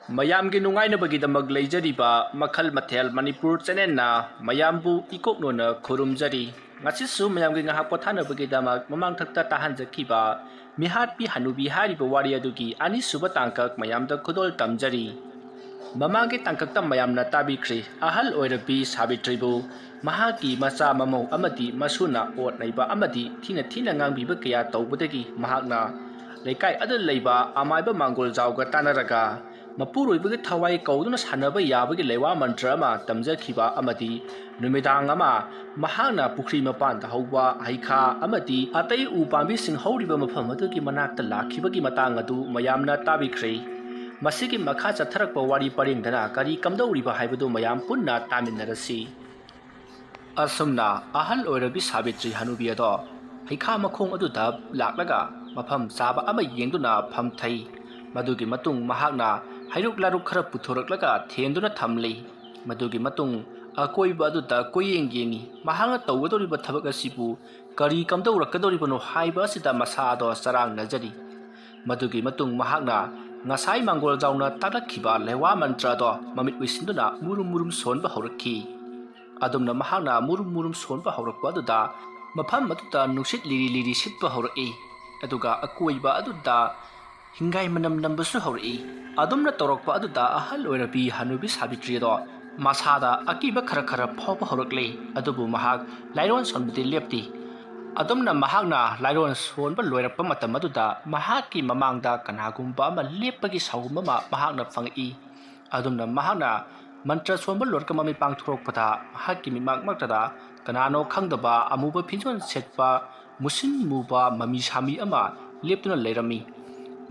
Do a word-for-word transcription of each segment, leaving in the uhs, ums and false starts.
ꯃꯌꯥꯝꯒꯤ ꯅꯨꯡꯉꯥꯏꯅꯕꯒꯤꯗꯃꯛ ꯂꯩꯖꯔꯤꯕ ꯃꯈꯜ ꯃꯊꯦꯜ ꯃꯅꯤꯄꯨꯔ ꯆꯦꯅꯦꯜꯅ ꯃꯌꯥꯝꯕꯨ ꯏꯀꯣꯛꯅꯣꯅ ꯈꯨꯔꯨꯝꯖꯔꯤ꯫ ꯉꯁꯤꯁꯨ ꯃꯌꯥꯝꯒꯤ ꯉꯥꯏꯍꯥꯛ ꯄꯣꯊꯥꯅꯕꯒꯤꯗꯃꯛ ꯃꯃꯥꯡꯊꯛꯇ ꯇꯥꯍꯟꯖꯈꯤꯕ ꯃꯤꯍꯥꯠꯄꯤ ꯍꯅꯨꯕꯤ ꯍꯥꯏꯔꯤꯕ ꯋꯥꯔꯤ ꯑꯗꯨꯒꯤ ꯑꯅꯤꯁꯨꯕ ꯇꯥꯡꯀꯛ ꯃꯌꯥꯝꯗ ꯈꯨꯗꯣꯜ ꯇꯝꯖꯔꯤ꯫ ꯃꯃꯥꯡꯒꯤ ꯇꯥꯡꯀꯛꯇ ꯃꯌꯥꯝꯅ ꯇꯥꯕꯤꯈ꯭ꯔꯦ, ꯑꯍꯜ ꯑꯣꯏꯔꯕꯤ ꯁꯥꯕꯤꯇ꯭ꯔꯤꯕꯨ ꯃꯍꯥꯛꯀꯤ ꯃꯆꯥ ꯃꯃꯧ ꯑꯃꯗꯤ ꯃꯁꯨꯅ ꯑꯣꯠ ꯅꯩꯕ ꯑꯃꯗꯤ ꯊꯤꯅ ꯊꯤꯅ ꯉꯥꯡꯕꯤꯕ ꯀꯌꯥ ꯇꯧꯕꯗꯒꯤ ꯃꯍꯥꯛꯅ ꯂꯩꯀꯥꯏ ꯑꯗꯨꯗ ꯂꯩꯕ ꯑꯃꯥꯏꯕ ꯃꯥꯡꯒꯣꯜꯖꯥꯎꯒ ꯇꯥꯟꯅꯔꯒ ꯃꯄꯨꯔꯣꯏꯕꯒꯤ ꯊꯋꯥꯏ ꯀꯧꯗꯨꯅ ꯁꯥꯟꯅꯕ ꯌꯥꯕꯒꯤ ꯂꯩꯋꯥ ꯃꯟꯇ꯭ꯔ ꯑꯃ ꯇꯝꯖꯈꯤꯕ ꯑꯃꯗꯤ ꯅꯨꯃꯤꯗꯥꯡ ꯑꯃ ꯃꯍꯥꯛꯅ ꯄꯨꯈ꯭ꯔꯤ ꯃꯄꯥꯟꯗ ꯍꯧꯕ ꯍꯩꯈꯥ ꯑꯃꯗꯤ ꯑꯇꯩ ꯎ ꯄꯥꯝꯕꯤꯁꯤꯡ ꯍꯧꯔꯤꯕ ꯃꯐꯝ ꯑꯗꯨꯒꯤ ꯃꯅꯥꯛꯇ ꯂꯥꯛꯈꯤꯕꯒꯤ ꯃꯇꯥꯡ ꯑꯗꯨ ꯃꯌꯥꯝꯅ ꯇꯥꯕꯤꯈ꯭ꯔꯦ꯫ ꯃꯁꯤꯒꯤ ꯃꯈꯥ ꯆꯠꯊꯔꯛꯄ ꯋꯥꯔꯤ ꯄꯔꯦꯡꯗꯅ ꯀꯔꯤ ꯀꯝꯗꯧꯔꯤꯕ ꯍꯥꯏꯕꯗꯨ ꯃꯌꯥꯝ ꯄꯨꯟꯅ ꯇꯥꯃꯤꯟꯅꯔꯁꯤ꯫ ꯑꯁꯨꯝꯅ ꯑꯍꯜ ꯑꯣꯏꯔꯕꯤ ꯁꯥꯕꯤꯇ꯭ꯔꯤ ꯍꯅꯨꯕꯤ ꯑꯗꯣ ꯍꯩꯈꯥ ꯃꯈꯣꯡ ꯑꯗꯨꯗ ꯂꯥꯛꯂꯒ ꯃꯐꯝ ꯆꯥꯕ ꯑꯃ ꯌꯦꯡꯗꯨꯅ ꯐꯝꯊꯩ꯫ ꯃꯗꯨꯒꯤ ꯃꯇꯨꯡ ꯃꯍꯥꯛꯅ ꯍꯩꯔꯨꯛ ꯂꯥꯔꯨꯛ ꯈꯔ ꯄꯨꯊꯣꯔꯛꯂꯒ ꯊꯦꯟꯗꯨꯅ ꯊꯝꯂꯤ꯫ ꯃꯗꯨꯒꯤ ꯃꯇꯨꯡ ꯑꯀꯣꯏꯕ ꯑꯗꯨꯗ ꯀꯣꯏꯌꯦꯡ ꯌꯦꯡꯉꯤ꯫ ꯃꯍꯥꯛꯅ ꯇꯧꯒꯗꯧꯔꯤꯕ ꯊꯕꯛ ꯑꯁꯤꯕꯨ ꯀꯔꯤ ꯀꯝꯗꯧꯔꯛꯀꯗꯧꯔꯤꯕꯅꯣ ꯍꯥꯏꯕ ꯑꯁꯤꯗ ꯃꯁꯥꯗꯣ ꯆꯔꯥꯡꯅꯖꯔꯤ꯫ ꯃꯗꯨꯒꯤ ꯃꯇꯨꯡ ꯃꯍꯥꯛꯅ ꯉꯁꯥꯏ ꯃꯥꯡꯒꯣꯜꯖꯥꯎꯅ ꯇꯥꯛꯂꯛꯈꯤꯕ ꯂꯩꯋꯥ ꯃꯟꯇ꯭ꯔ ꯑꯗꯣ ꯃꯃꯤꯠ ꯎꯏꯁꯤꯟꯗꯨꯅ ꯃꯨꯔꯨꯝ ꯃꯨꯔꯨꯝ ꯁꯣꯟꯕ ꯍꯧꯔꯛꯈꯤ꯫ ꯑꯗꯨꯝꯅ ꯃꯍꯥꯛꯅ ꯃꯨꯔꯨꯝ ꯃꯨꯔꯨꯝ ꯁꯣꯟꯕ ꯍꯧꯔꯛꯄ ꯑꯗꯨꯗ ꯃꯐꯝ ꯑꯗꯨꯗ ꯅꯨꯡꯁꯤꯠ ꯂꯤꯔꯤ ꯂꯤꯔꯤ ꯁꯤꯠꯄ ꯍꯧꯔꯛꯏ꯫ ꯑꯗꯨꯒ ꯑꯀꯣꯏꯕ ꯑꯗꯨꯗ ꯍꯤꯡꯒꯥꯏ ꯃꯅꯝ ꯅꯝꯕꯁꯨ ꯍꯧꯔꯛꯏ꯫ ꯑꯗꯨꯝꯅ ꯇꯧꯔꯛꯄ ꯑꯗꯨꯗ ꯑꯍꯜ ꯑꯣꯏꯔꯕꯤ ꯍꯅꯨꯕꯤ ꯁꯥꯕꯤꯇ꯭ꯔꯤ ꯑꯗꯣ ꯃꯁꯥꯗ ꯑꯀꯤꯕ ꯈꯔ ꯈꯔ ꯐꯥꯎꯕ ꯍꯧꯔꯛꯂꯦ꯫ ꯑꯗꯨꯕꯨ ꯃꯍꯥꯛ ꯂꯥꯏꯔꯣꯟ ꯁꯣꯟꯕꯗꯤ ꯂꯦꯞꯇꯦ꯫ ꯑꯗꯨꯝꯅ ꯃꯍꯥꯛꯅ ꯂꯥꯏꯔꯣꯟ ꯁꯣꯟꯕ ꯂꯣꯏꯔꯛꯄ ꯃꯇꯝ ꯑꯗꯨꯗ ꯃꯍꯥꯛꯀꯤ ꯃꯃꯥꯡꯗ ꯀꯅꯥꯒꯨꯝꯕ ꯑꯃ ꯂꯦꯞꯄꯒꯤ ꯁꯥꯎꯒꯨꯝ ꯑꯃ ꯃꯍꯥꯛꯅ ꯐꯪꯉꯛꯏ꯫ ꯑꯗꯨꯝꯅ ꯃꯍꯥꯛꯅ ꯃꯟꯇ꯭ꯔ ꯁꯣꯟꯕ ꯂꯣꯏꯔꯒ ꯃꯃꯤꯠ ꯄꯥꯡꯊꯣꯔꯛꯄꯗ ꯃꯍꯥꯛꯀꯤ ꯃꯤꯠꯃꯥꯡ ꯃꯔꯛꯇꯗ ꯀꯅꯥꯅꯣ ꯈꯪꯗꯕ ꯑꯃꯨꯕ ꯐꯤꯖꯣꯜ ꯁꯦꯠꯄ ꯃꯨꯁꯤꯟ ꯃꯨꯕ ꯃꯃꯤ ꯁꯥꯃꯤ ꯑꯃ ꯂꯦꯞꯇꯨꯅ ꯂꯩꯔꯝꯃꯤ꯫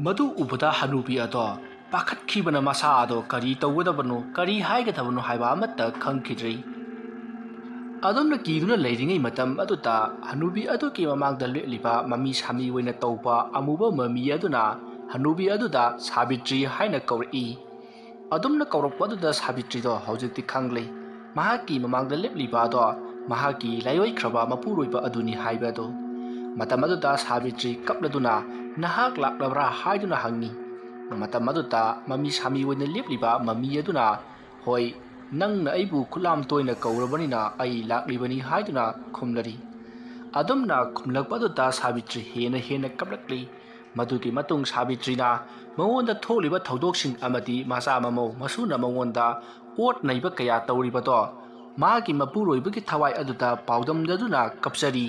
ꯃꯗꯨ ꯎꯕꯗ ꯍꯅꯨꯕꯤ ꯑꯗꯣ ꯄꯥꯈꯠꯈꯤꯕꯅ ꯃꯁꯥ ꯑꯗꯣ ꯀꯔꯤ ꯇꯧꯒꯗꯕꯅꯣ, ꯀꯔꯤ ꯍꯥꯏꯒꯗꯕꯅꯣ ꯍꯥꯏꯕ ꯑꯃꯠꯇ ꯈꯪꯈꯤꯗ꯭ꯔꯤ꯫ ꯑꯗꯨꯝꯅ ꯀꯤꯗꯨꯅ ꯂꯩꯔꯤꯉꯩ ꯃꯇꯝ ꯑꯗꯨꯗ ꯍꯅꯨꯕꯤ ꯑꯗꯨꯒꯤ ꯃꯃꯥꯡꯗ ꯂꯦꯞꯂꯤꯕ ꯃꯃꯤ ꯁꯥꯃꯤ ꯑꯣꯏꯅ ꯇꯧꯕ ꯑꯃꯨꯕ ꯃꯃꯤ ꯑꯗꯨꯅ ꯍꯅꯨꯕꯤ ꯑꯗꯨꯗ ꯁꯥꯕꯤꯇ꯭ꯔꯤ ꯍꯥꯏꯅ ꯀꯧꯔꯛꯏ꯫ ꯑꯗꯨꯝꯅ ꯀꯧꯔꯛꯄ ꯑꯗꯨꯗ ꯁꯥꯕꯤꯇ꯭ꯔꯤꯗꯣ ꯍꯧꯖꯤꯛꯇꯤ ꯈꯪꯂꯦ꯫ ꯃꯍꯥꯛꯀꯤ ꯃꯃꯥꯡꯗ ꯂꯦꯞꯂꯤꯕ ꯑꯗꯣ ꯃꯍꯥꯛꯀꯤ ꯂꯥꯏꯑꯣꯏꯈ꯭ꯔꯕ ꯃꯄꯨꯔꯣꯏꯕ ꯑꯗꯨꯅꯤ ꯍꯥꯏꯕ ꯑꯗꯨ꯫ ꯃꯇꯝ ꯑꯗꯨꯗ ꯁꯥꯕꯤꯇ꯭ꯔꯤ ꯀꯞꯂꯗꯨꯅ "ꯅꯍꯥꯛ ꯂꯥꯛꯂꯕ꯭ꯔꯥ?" ꯍꯥꯏꯗꯨꯅ ꯍꯪꯉꯤ꯫ ꯃꯇꯝ ꯑꯗꯨꯗ ꯃꯃꯤ ꯁꯥꯃꯤ ꯑꯣꯏꯅ ꯂꯦꯞꯂꯤꯕ ꯃꯃꯤ ꯑꯗꯨꯅ, "ꯍꯣꯏ, ꯅꯪꯅ ꯑꯩꯕꯨ ꯈꯨꯠꯂꯥꯝ ꯇꯣꯏꯅ ꯀꯧꯔꯕꯅꯤꯅ ꯑꯩ ꯂꯥꯛꯂꯤꯕꯅꯤ" ꯍꯥꯏꯗꯨꯅ ꯈꯨꯝꯂꯔꯤ꯫ ꯑꯗꯨꯝꯅ ꯈꯨꯝꯂꯛꯄ ꯑꯗꯨꯗ ꯁꯥꯕꯤꯇ꯭ꯔꯤ ꯍꯦꯟꯅ ꯍꯦꯟꯅ ꯀꯞꯂꯛꯂꯤ꯫ ꯃꯗꯨꯒꯤ ꯃꯇꯨꯡ ꯁꯥꯕꯤꯇ꯭ꯔꯤꯅ ꯃꯉꯣꯟꯗ ꯊꯣꯛꯂꯤꯕ ꯊꯧꯗꯣꯛꯁꯤꯡ ꯑꯃꯗꯤ ꯃꯆꯥ ꯃꯃꯧ ꯃꯁꯨꯅ ꯃꯉꯣꯟꯗ ꯑꯣꯠ ꯅꯩꯕ ꯀꯌꯥ ꯇꯧꯔꯤꯕꯗꯣ ꯃꯍꯥꯛꯀꯤ ꯃꯄꯨꯔꯣꯏꯕꯒꯤ ꯊꯋꯥꯏ ꯑꯗꯨꯗ ꯄꯥꯎꯗꯝꯗꯗꯨꯅ ꯀꯞꯆꯔꯤ꯫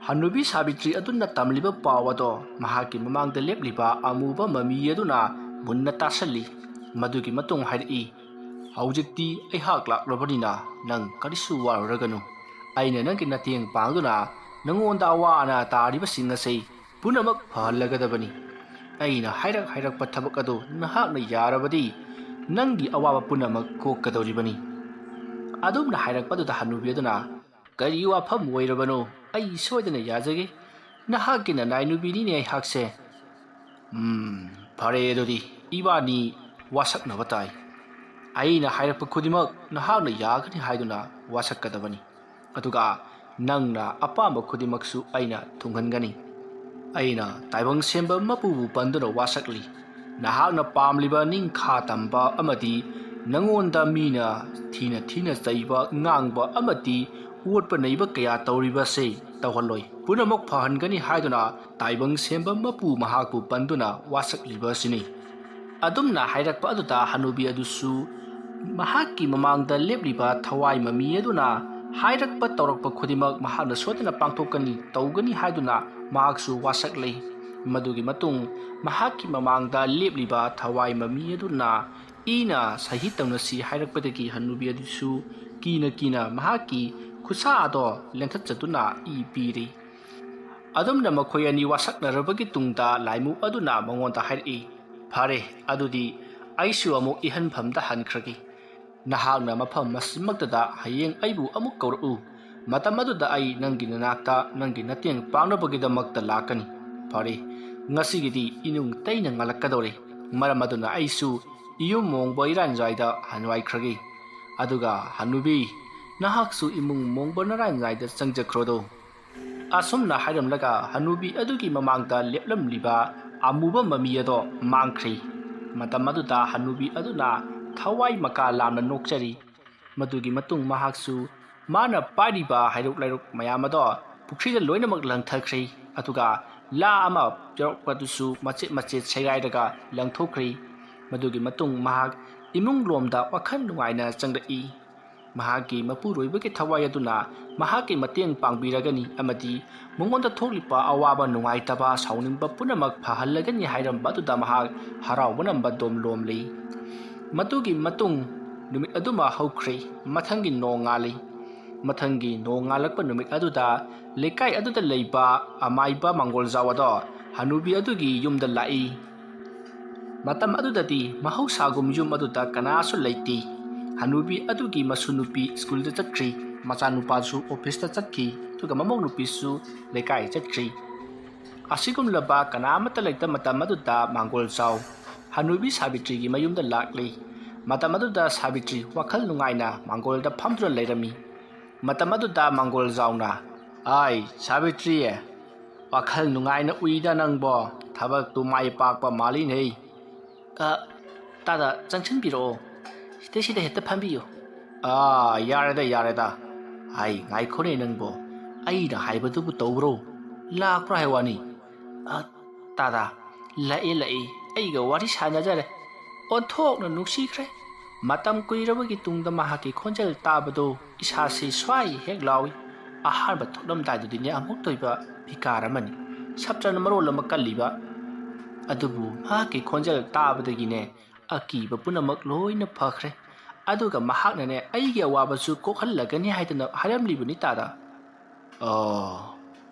ꯍꯅꯨꯕꯤ ꯁꯥꯕꯤꯇ꯭ꯔꯤ ꯑꯗꯨꯅ ꯇꯝꯂꯤꯕ ꯄꯥꯎ ꯑꯗꯣ ꯃꯍꯥꯛꯀꯤ ꯃꯃꯥꯡꯗ ꯂꯦꯞꯂꯤꯕ ꯑꯃꯨꯕ ꯃꯃꯤ ꯑꯗꯨꯅ ꯃꯨꯟꯅ ꯇꯥꯁꯜꯂꯤ꯫ ꯃꯗꯨꯒꯤ ꯃꯇꯨꯡ ꯍꯥꯏꯔꯛꯏ, "ꯍꯧꯖꯤꯛꯇꯤ ꯑꯩꯍꯥꯛ ꯂꯥꯛꯂꯕꯅꯤꯅ ꯅꯪ ꯀꯔꯤꯁꯨ ꯋꯥꯔꯨꯔꯒꯅꯨ꯫ ꯑꯩꯅ ꯅꯪꯒꯤ ꯃꯇꯦꯡ ꯄꯥꯡꯗꯨꯅ ꯅꯉꯣꯟꯗ ꯑꯋꯥ ꯑꯅꯥ ꯇꯥꯔꯤꯕꯁꯤꯡ ꯑꯁꯤ ꯄꯨꯝꯅꯃꯛ ꯐꯍꯜꯂꯒꯗꯕꯅꯤ꯫ ꯑꯩꯅ ꯍꯥꯏꯔꯛ ꯍꯥꯏꯔꯛꯄ ꯊꯕꯛ ꯑꯗꯨ ꯅꯍꯥꯛꯅ ꯌꯥꯔꯕꯗꯤ ꯅꯪꯒꯤ ꯑꯋꯥꯕ ꯄꯨꯝꯅꯃꯛ ꯀꯣꯛꯀꯗꯧꯔꯤꯕꯅꯤ꯫ ꯑꯗꯨꯝꯅ ꯍꯥꯏꯔꯛꯄꯗꯨꯗ ꯍꯅꯨꯕꯤ ꯑꯗꯨꯅ, "ꯀꯔꯤ ꯋꯥꯐꯝ ꯑꯣꯏꯔꯕꯅꯣ? ꯑꯩ ꯁꯣꯏꯗꯅ ꯌꯥꯖꯒꯦ꯫ ꯅꯍꯥꯛꯀꯤ ꯅꯅꯥꯏ ꯅꯨꯄꯤꯅꯤꯅꯦ ꯑꯩꯍꯥꯛꯁꯦ꯫" "ꯎꯝ, ꯐꯔꯦ, ꯑꯗꯨꯗꯤ ꯏꯕꯥꯅꯤ ꯋꯥꯁꯛꯅꯕ ꯇꯥꯏ꯫ ꯑꯩꯅ ꯍꯥꯏꯔꯛꯄ ꯈꯨꯗꯤꯡꯃꯛ ꯅꯍꯥꯛꯅ ꯌꯥꯒꯅꯤ ꯍꯥꯏꯗꯨꯅ ꯋꯥꯁꯛꯀꯗꯕꯅꯤ꯫ ꯑꯗꯨꯒ ꯅꯪꯅ ꯑꯄꯥꯝꯕ ꯈꯨꯗꯤꯡꯃꯛꯁꯨ ꯑꯩꯅ ꯊꯨꯡꯍꯟꯒꯅꯤ꯫" ꯑꯩꯅ ꯇꯥꯏꯕꯪ ꯁꯦꯝꯕ ꯃꯄꯨꯕꯨ ꯄꯟꯗꯨꯅ ꯋꯥꯁꯛꯂꯤ꯫ ꯅꯍꯥꯛꯅ ꯄꯥꯝꯂꯤꯕ ꯅꯤꯡꯈꯥ ꯇꯝꯕ ꯑꯃꯗꯤ ꯅꯉꯣꯟꯗ ꯃꯤꯅ ꯊꯤꯅ ꯊꯤꯅ ꯆꯩꯕ, ꯉꯥꯡꯕ ꯑꯃꯗꯤ ꯑꯣꯠꯄ ꯅꯩꯕ ꯀꯌꯥ ꯇꯧꯔꯤꯕꯁꯦ ꯇꯧꯍꯜꯂꯣꯏ꯫ ꯄꯨꯝꯅꯃꯛ ꯐꯍꯟꯒꯅꯤ ꯍꯥꯏꯗꯨꯅ ꯇꯥꯏꯕꯪ ꯁꯦꯝꯕ ꯃꯄꯨ ꯃꯍꯥꯛꯄꯨ ꯄꯟꯗꯨꯅ ꯋꯥꯁꯛꯂꯤꯕ ꯑꯁꯤꯅꯤ꯫ ꯑꯗꯨꯝꯅ ꯍꯥꯏꯔꯛꯄ ꯑꯗꯨꯗ ꯍꯅꯨꯕꯤ ꯑꯗꯨꯁꯨ ꯃꯍꯥꯛꯀꯤ ꯃꯃꯥꯡꯗ ꯂꯦꯞꯂꯤꯕ ꯊꯋꯥꯏ ꯃꯃꯤ ꯑꯗꯨꯅ ꯍꯥꯏꯔꯛꯄ ꯇꯧꯔꯛꯄ ꯈꯨꯗꯤꯡꯃꯛ ꯃꯍꯥꯛꯅ ꯁꯣꯏꯗꯅ ꯄꯥꯡꯊꯣꯛꯀꯅꯤ, ꯇꯧꯒꯅꯤ ꯍꯥꯏꯗꯨꯅ ꯃꯍꯥꯛꯁꯨ ꯋꯥꯁꯛꯂꯦ꯫ ꯃꯗꯨꯒꯤ ꯃꯇꯨꯡ ꯃꯍꯥꯛꯀꯤ ꯃꯃꯥꯡꯗ ꯂꯦꯞꯂꯤꯕ ꯊꯋꯥꯏ ꯃꯃꯤ ꯑꯗꯨꯅ ꯏꯅ ꯁꯍꯤ ꯇꯧꯅꯁꯤ ꯍꯥꯏꯔꯛꯄꯗꯒꯤ ꯍꯅꯨꯕꯤ ꯑꯗꯨꯁꯨ ꯀꯤꯅ ꯀꯤꯅ ꯃꯍꯥꯛꯀꯤ ꯈꯨꯠꯁꯥ ꯑꯗꯣ ꯂꯦꯡꯊꯠꯆꯗꯨꯅ ꯏ ꯄꯤꯔꯤ꯫ ꯑꯗꯨꯝꯅ ꯃꯈꯣꯏ ꯑꯅꯤ ꯋꯥꯁꯛꯅꯔꯕꯒꯤ ꯇꯨꯡꯗ ꯂꯥꯏꯃꯨ ꯑꯗꯨꯅ ꯃꯉꯣꯟꯗ ꯍꯥꯏꯔꯛꯏ, "ꯐꯔꯦ, ꯑꯗꯨꯗꯤ ꯑꯩꯁꯨ ꯑꯃꯨꯛ ꯏꯍꯟꯐꯝꯗ ꯍꯟꯈ꯭ꯔꯒꯦ꯫ ꯅꯍꯥꯛꯅ ꯃꯐꯝ ꯑꯁꯤꯃꯛꯇꯗ ꯍꯌꯦꯡ ꯑꯩꯕꯨ ꯑꯃꯨꯛ ꯀꯧꯔꯛꯎ꯫ ꯃꯇꯝ ꯑꯗꯨꯗ ꯑꯩ ꯅꯪꯒꯤ ꯅꯅꯥꯛꯇ ꯅꯪꯒꯤ ꯃꯇꯦꯡ ꯄꯥꯡꯅꯕꯒꯤꯗꯃꯛꯇ ꯂꯥꯛꯀꯅꯤ꯫ ꯐꯔꯦ, ꯉꯁꯤꯒꯤꯗꯤ ꯏꯅꯨꯡ ꯇꯩꯅ ꯉꯜꯂꯛꯀꯗꯧꯔꯦ꯫ ꯃꯔꯝ ꯑꯗꯨꯅ ꯑꯩꯁꯨ ꯏꯌꯨꯝ ꯃꯣꯡꯕ ꯏꯔꯥꯟꯖꯥꯏꯗ ꯍꯟꯋꯥꯏꯈ꯭ꯔꯒꯦ꯫" ꯑꯗꯨꯒ ꯍꯅꯨꯕꯤ, "ꯅꯍꯥꯛꯁꯨ ꯏꯃꯨꯡ ꯃꯣꯡꯕ ꯅꯔꯥꯟꯖꯥꯏꯗ ꯆꯪꯖꯈ꯭ꯔꯣꯗꯣ꯫" ꯑꯁꯨꯝꯅ ꯍꯥꯏꯔꯝꯂꯒ ꯍꯅꯨꯕꯤ ꯑꯗꯨꯒꯤ ꯃꯃꯥꯡꯗ ꯂꯦꯞꯂꯝꯂꯤꯕ ꯑꯃꯨꯕ ꯃꯃꯤ ꯑꯗꯣ ꯃꯥꯡꯈ꯭ꯔꯦ꯫ ꯃꯇꯝ ꯑꯗꯨꯗ ꯍꯅꯨꯕꯤ ꯑꯗꯨꯅ ꯊꯋꯥꯏ ꯃꯀꯥ ꯂꯥꯝꯅ ꯅꯣꯛꯆꯔꯤ꯫ ꯃꯗꯨꯒꯤ ꯃꯇꯨꯡ ꯃꯍꯥꯛꯁꯨ ꯃꯥꯅ ꯄꯥꯏꯔꯤꯕ ꯍꯩꯔꯨꯛ ꯂꯩꯔꯨꯛ ꯃꯌꯥꯝ ꯑꯗꯣ ꯄꯨꯈ꯭ꯔꯤꯗ ꯂꯣꯏꯅꯃꯛ ꯂꯪꯊꯈ꯭ꯔꯦ꯫ ꯑꯗꯨꯒ ꯂꯥ ꯑꯃ ꯌꯥꯎꯔꯛꯄꯗꯨꯁꯨ ꯃꯆꯦꯠ ꯃꯆꯦꯠ ꯁꯦꯒꯥꯏꯔꯒ ꯂꯪꯊꯣꯛꯈ꯭ꯔꯦ꯫ ꯃꯗꯨꯒꯤ ꯃꯇꯨꯡ ꯃꯍꯥꯛ ꯏꯃꯨꯡ ꯂꯣꯝꯗ ꯋꯥꯈꯜ ꯅꯨꯡꯉꯥꯏꯅ ꯆꯪꯂꯛꯏ꯫ ꯃꯍꯥꯛꯀꯤ ꯃꯄꯨꯔꯣꯏꯕꯒꯤ ꯊꯋꯥꯏ ꯑꯗꯨꯅ ꯃꯍꯥꯛꯀꯤ ꯃꯇꯦꯡ ꯄꯥꯡꯕꯤꯔꯒꯅꯤ ꯑꯃꯗꯤ ꯃꯉꯣꯟꯗ ꯊꯣꯛꯂꯤꯕ ꯑꯋꯥꯕ, ꯅꯨꯡꯉꯥꯏꯇꯕ, ꯁꯥꯎꯅꯤꯡꯕ ꯄꯨꯝꯅꯃꯛ ꯐꯍꯜꯂꯒꯅꯤ ꯍꯥꯏꯔꯝꯕ ꯑꯗꯨꯗ ꯃꯍꯥꯛ ꯍꯔꯥꯎꯕꯅ ꯃꯗꯣꯝ ꯂꯣꯝꯂꯤ꯫ ꯃꯗꯨꯒꯤ ꯃꯇꯨꯡ ꯅꯨꯃꯤꯠ ꯑꯗꯨꯃ ꯍꯧꯈ꯭ꯔꯦ꯫ ꯃꯊꯪꯒꯤ ꯅꯣꯡꯉꯥꯜꯂꯤ꯫ ꯃꯊꯪꯒꯤ ꯅꯣꯡꯉꯥꯜꯂꯛꯄ ꯅꯨꯃꯤꯠ ꯑꯗꯨꯗ ꯂꯩꯀꯥꯏ ꯑꯗꯨꯗ ꯂꯩꯕ ꯑꯃꯥꯏꯕ ꯃꯪꯒꯣꯜꯖꯥꯎ ꯑꯗꯣ ꯍꯅꯨꯕꯤ ꯑꯗꯨꯒꯤ ꯌꯨꯝꯗ ꯂꯥꯛꯏ꯫ ꯃꯇꯝ ꯑꯗꯨꯗꯗꯤ ꯃꯍꯧꯁꯥꯒꯨꯝ ꯌꯨꯝ ꯑꯗꯨꯗ ꯀꯅꯥꯁꯨ ꯂꯩꯇꯦ꯫ ꯍꯅꯨꯕꯤ ꯑꯗꯨꯒꯤ ꯃꯁꯨ ꯅꯨꯄꯤ ꯁ꯭ꯀꯨꯜꯗ ꯆꯠꯈ꯭ꯔꯤ, ꯃꯆꯥꯅꯨꯄꯥꯁꯨ ꯑꯣꯐꯤꯁꯇ ꯆꯠꯈꯤ, ꯑꯗꯨꯒ ꯃꯃꯧ ꯅꯨꯄꯤꯁꯨ ꯂꯩꯀꯥꯏ ꯆꯠꯈ꯭ꯔꯤ꯫ ꯑꯁꯤꯒꯨꯝꯂꯕ ꯀꯅꯥ ꯑꯃꯠꯇ ꯂꯩꯇ ꯃꯇꯝ ꯑꯗꯨꯗ ꯃꯥꯡꯒꯣꯜ ꯆꯥꯎ ꯍꯅꯨꯕꯤ ꯁꯥꯕꯤꯇ꯭ꯔꯤꯒꯤ ꯃꯌꯨꯝꯗ ꯂꯥꯛꯂꯤ꯫ ꯃꯇꯝ ꯑꯗꯨꯗ ꯁꯥꯕꯤꯇ꯭ꯔꯤ ꯋꯥꯈꯜ ꯅꯨꯡꯉꯥꯏꯅ ꯃꯥꯡꯒꯣꯜꯗ ꯐꯝꯗꯨꯅ ꯂꯩꯔꯝꯃꯤ꯫ ꯃꯇꯝ ꯑꯗꯨꯗ ꯃꯥꯡꯒꯣꯜ ꯆꯥꯎꯅ, "ꯑꯥꯏ, ꯁꯥꯕꯤꯇ꯭ꯔꯤ, ꯋꯥꯈꯜ ꯅꯨꯡꯉꯥꯏꯅ ꯎꯏꯗ ꯅꯪꯕꯣ꯫ ꯊꯕꯛꯇꯨ ꯃꯥꯏ ꯄꯥꯛꯄ ꯃꯥꯜꯂꯤꯅꯦ꯫" "ꯑ, ꯇꯥꯗ, ꯆꯪꯁꯤꯟꯕꯤꯔꯛꯑꯣ꯫ ꯁꯤꯗꯩꯁꯤꯗ ꯍꯦꯛꯇ ꯐꯝꯕꯤꯌꯨ꯫" "ꯑꯥ, ꯌꯥꯔꯦꯗ, ꯌꯥꯔꯦꯗ꯫ ꯑꯩ ꯉꯥꯏꯈꯣꯅꯦ ꯅꯪꯕꯣ꯫ ꯑꯩꯅ ꯍꯥꯏꯕꯗꯨꯕꯨ ꯇꯧꯕ꯭ꯔꯣ? ꯂꯥꯛꯄ꯭ꯔꯥ ꯍꯥꯏ ꯋꯥꯅꯤ?" "ꯑ, ꯇꯥꯗ, ꯂꯥꯛꯑꯦ, ꯂꯥꯛꯑꯦ꯫ ꯑꯩꯒ ꯋꯥꯔꯤ ꯁꯥꯟꯅꯖꯔꯦ꯫" ꯑꯣꯟꯊꯣꯛꯅ ꯅꯨꯡꯁꯤꯈ꯭ꯔꯦ꯫ ꯃꯇꯝ ꯀꯨꯏꯔꯕꯒꯤ ꯇꯨꯡꯗ ꯃꯍꯥꯛꯀꯤ ꯈꯣꯟꯖꯦꯜ ꯇꯥꯕꯗꯨ ꯏꯁꯥꯁꯤ ꯁ꯭ꯋꯥꯏ ꯍꯦꯛ ꯂꯥꯎꯏ꯫ ꯑꯍꯥꯟꯕ ꯊꯣꯛꯂꯝꯗꯥꯏꯗꯨꯗꯤꯅꯦ ꯑꯃꯨꯛꯇꯣꯏꯕ ꯚꯤꯀꯥꯔ ꯑꯃꯅꯤ꯫ ꯁꯞꯇ꯭ꯔꯅ ꯃꯔꯣꯜ ꯑꯃ ꯀꯜꯂꯤꯕ꯫ ꯑꯗꯨꯕꯨ ꯃꯍꯥꯛꯀꯤ ꯈꯣꯟꯖꯦꯜ ꯇꯥꯕꯗꯒꯤꯅꯦ ꯑꯀꯤꯕ ꯄꯨꯝꯅꯃꯛ ꯂꯣꯏꯅ ꯐꯈ꯭ꯔꯦ꯫ ꯑꯗꯨꯒ ꯃꯍꯥꯛꯅꯅꯦ ꯑꯩꯒꯤ ꯑꯋꯥꯕꯁꯨ ꯀꯣꯛꯍꯜꯂꯒꯅꯤ ꯍꯥꯏꯗꯅ ꯍꯥꯏꯔꯝꯂꯤꯕꯅꯤ ꯇꯥꯗ꯫ "ꯑꯣ,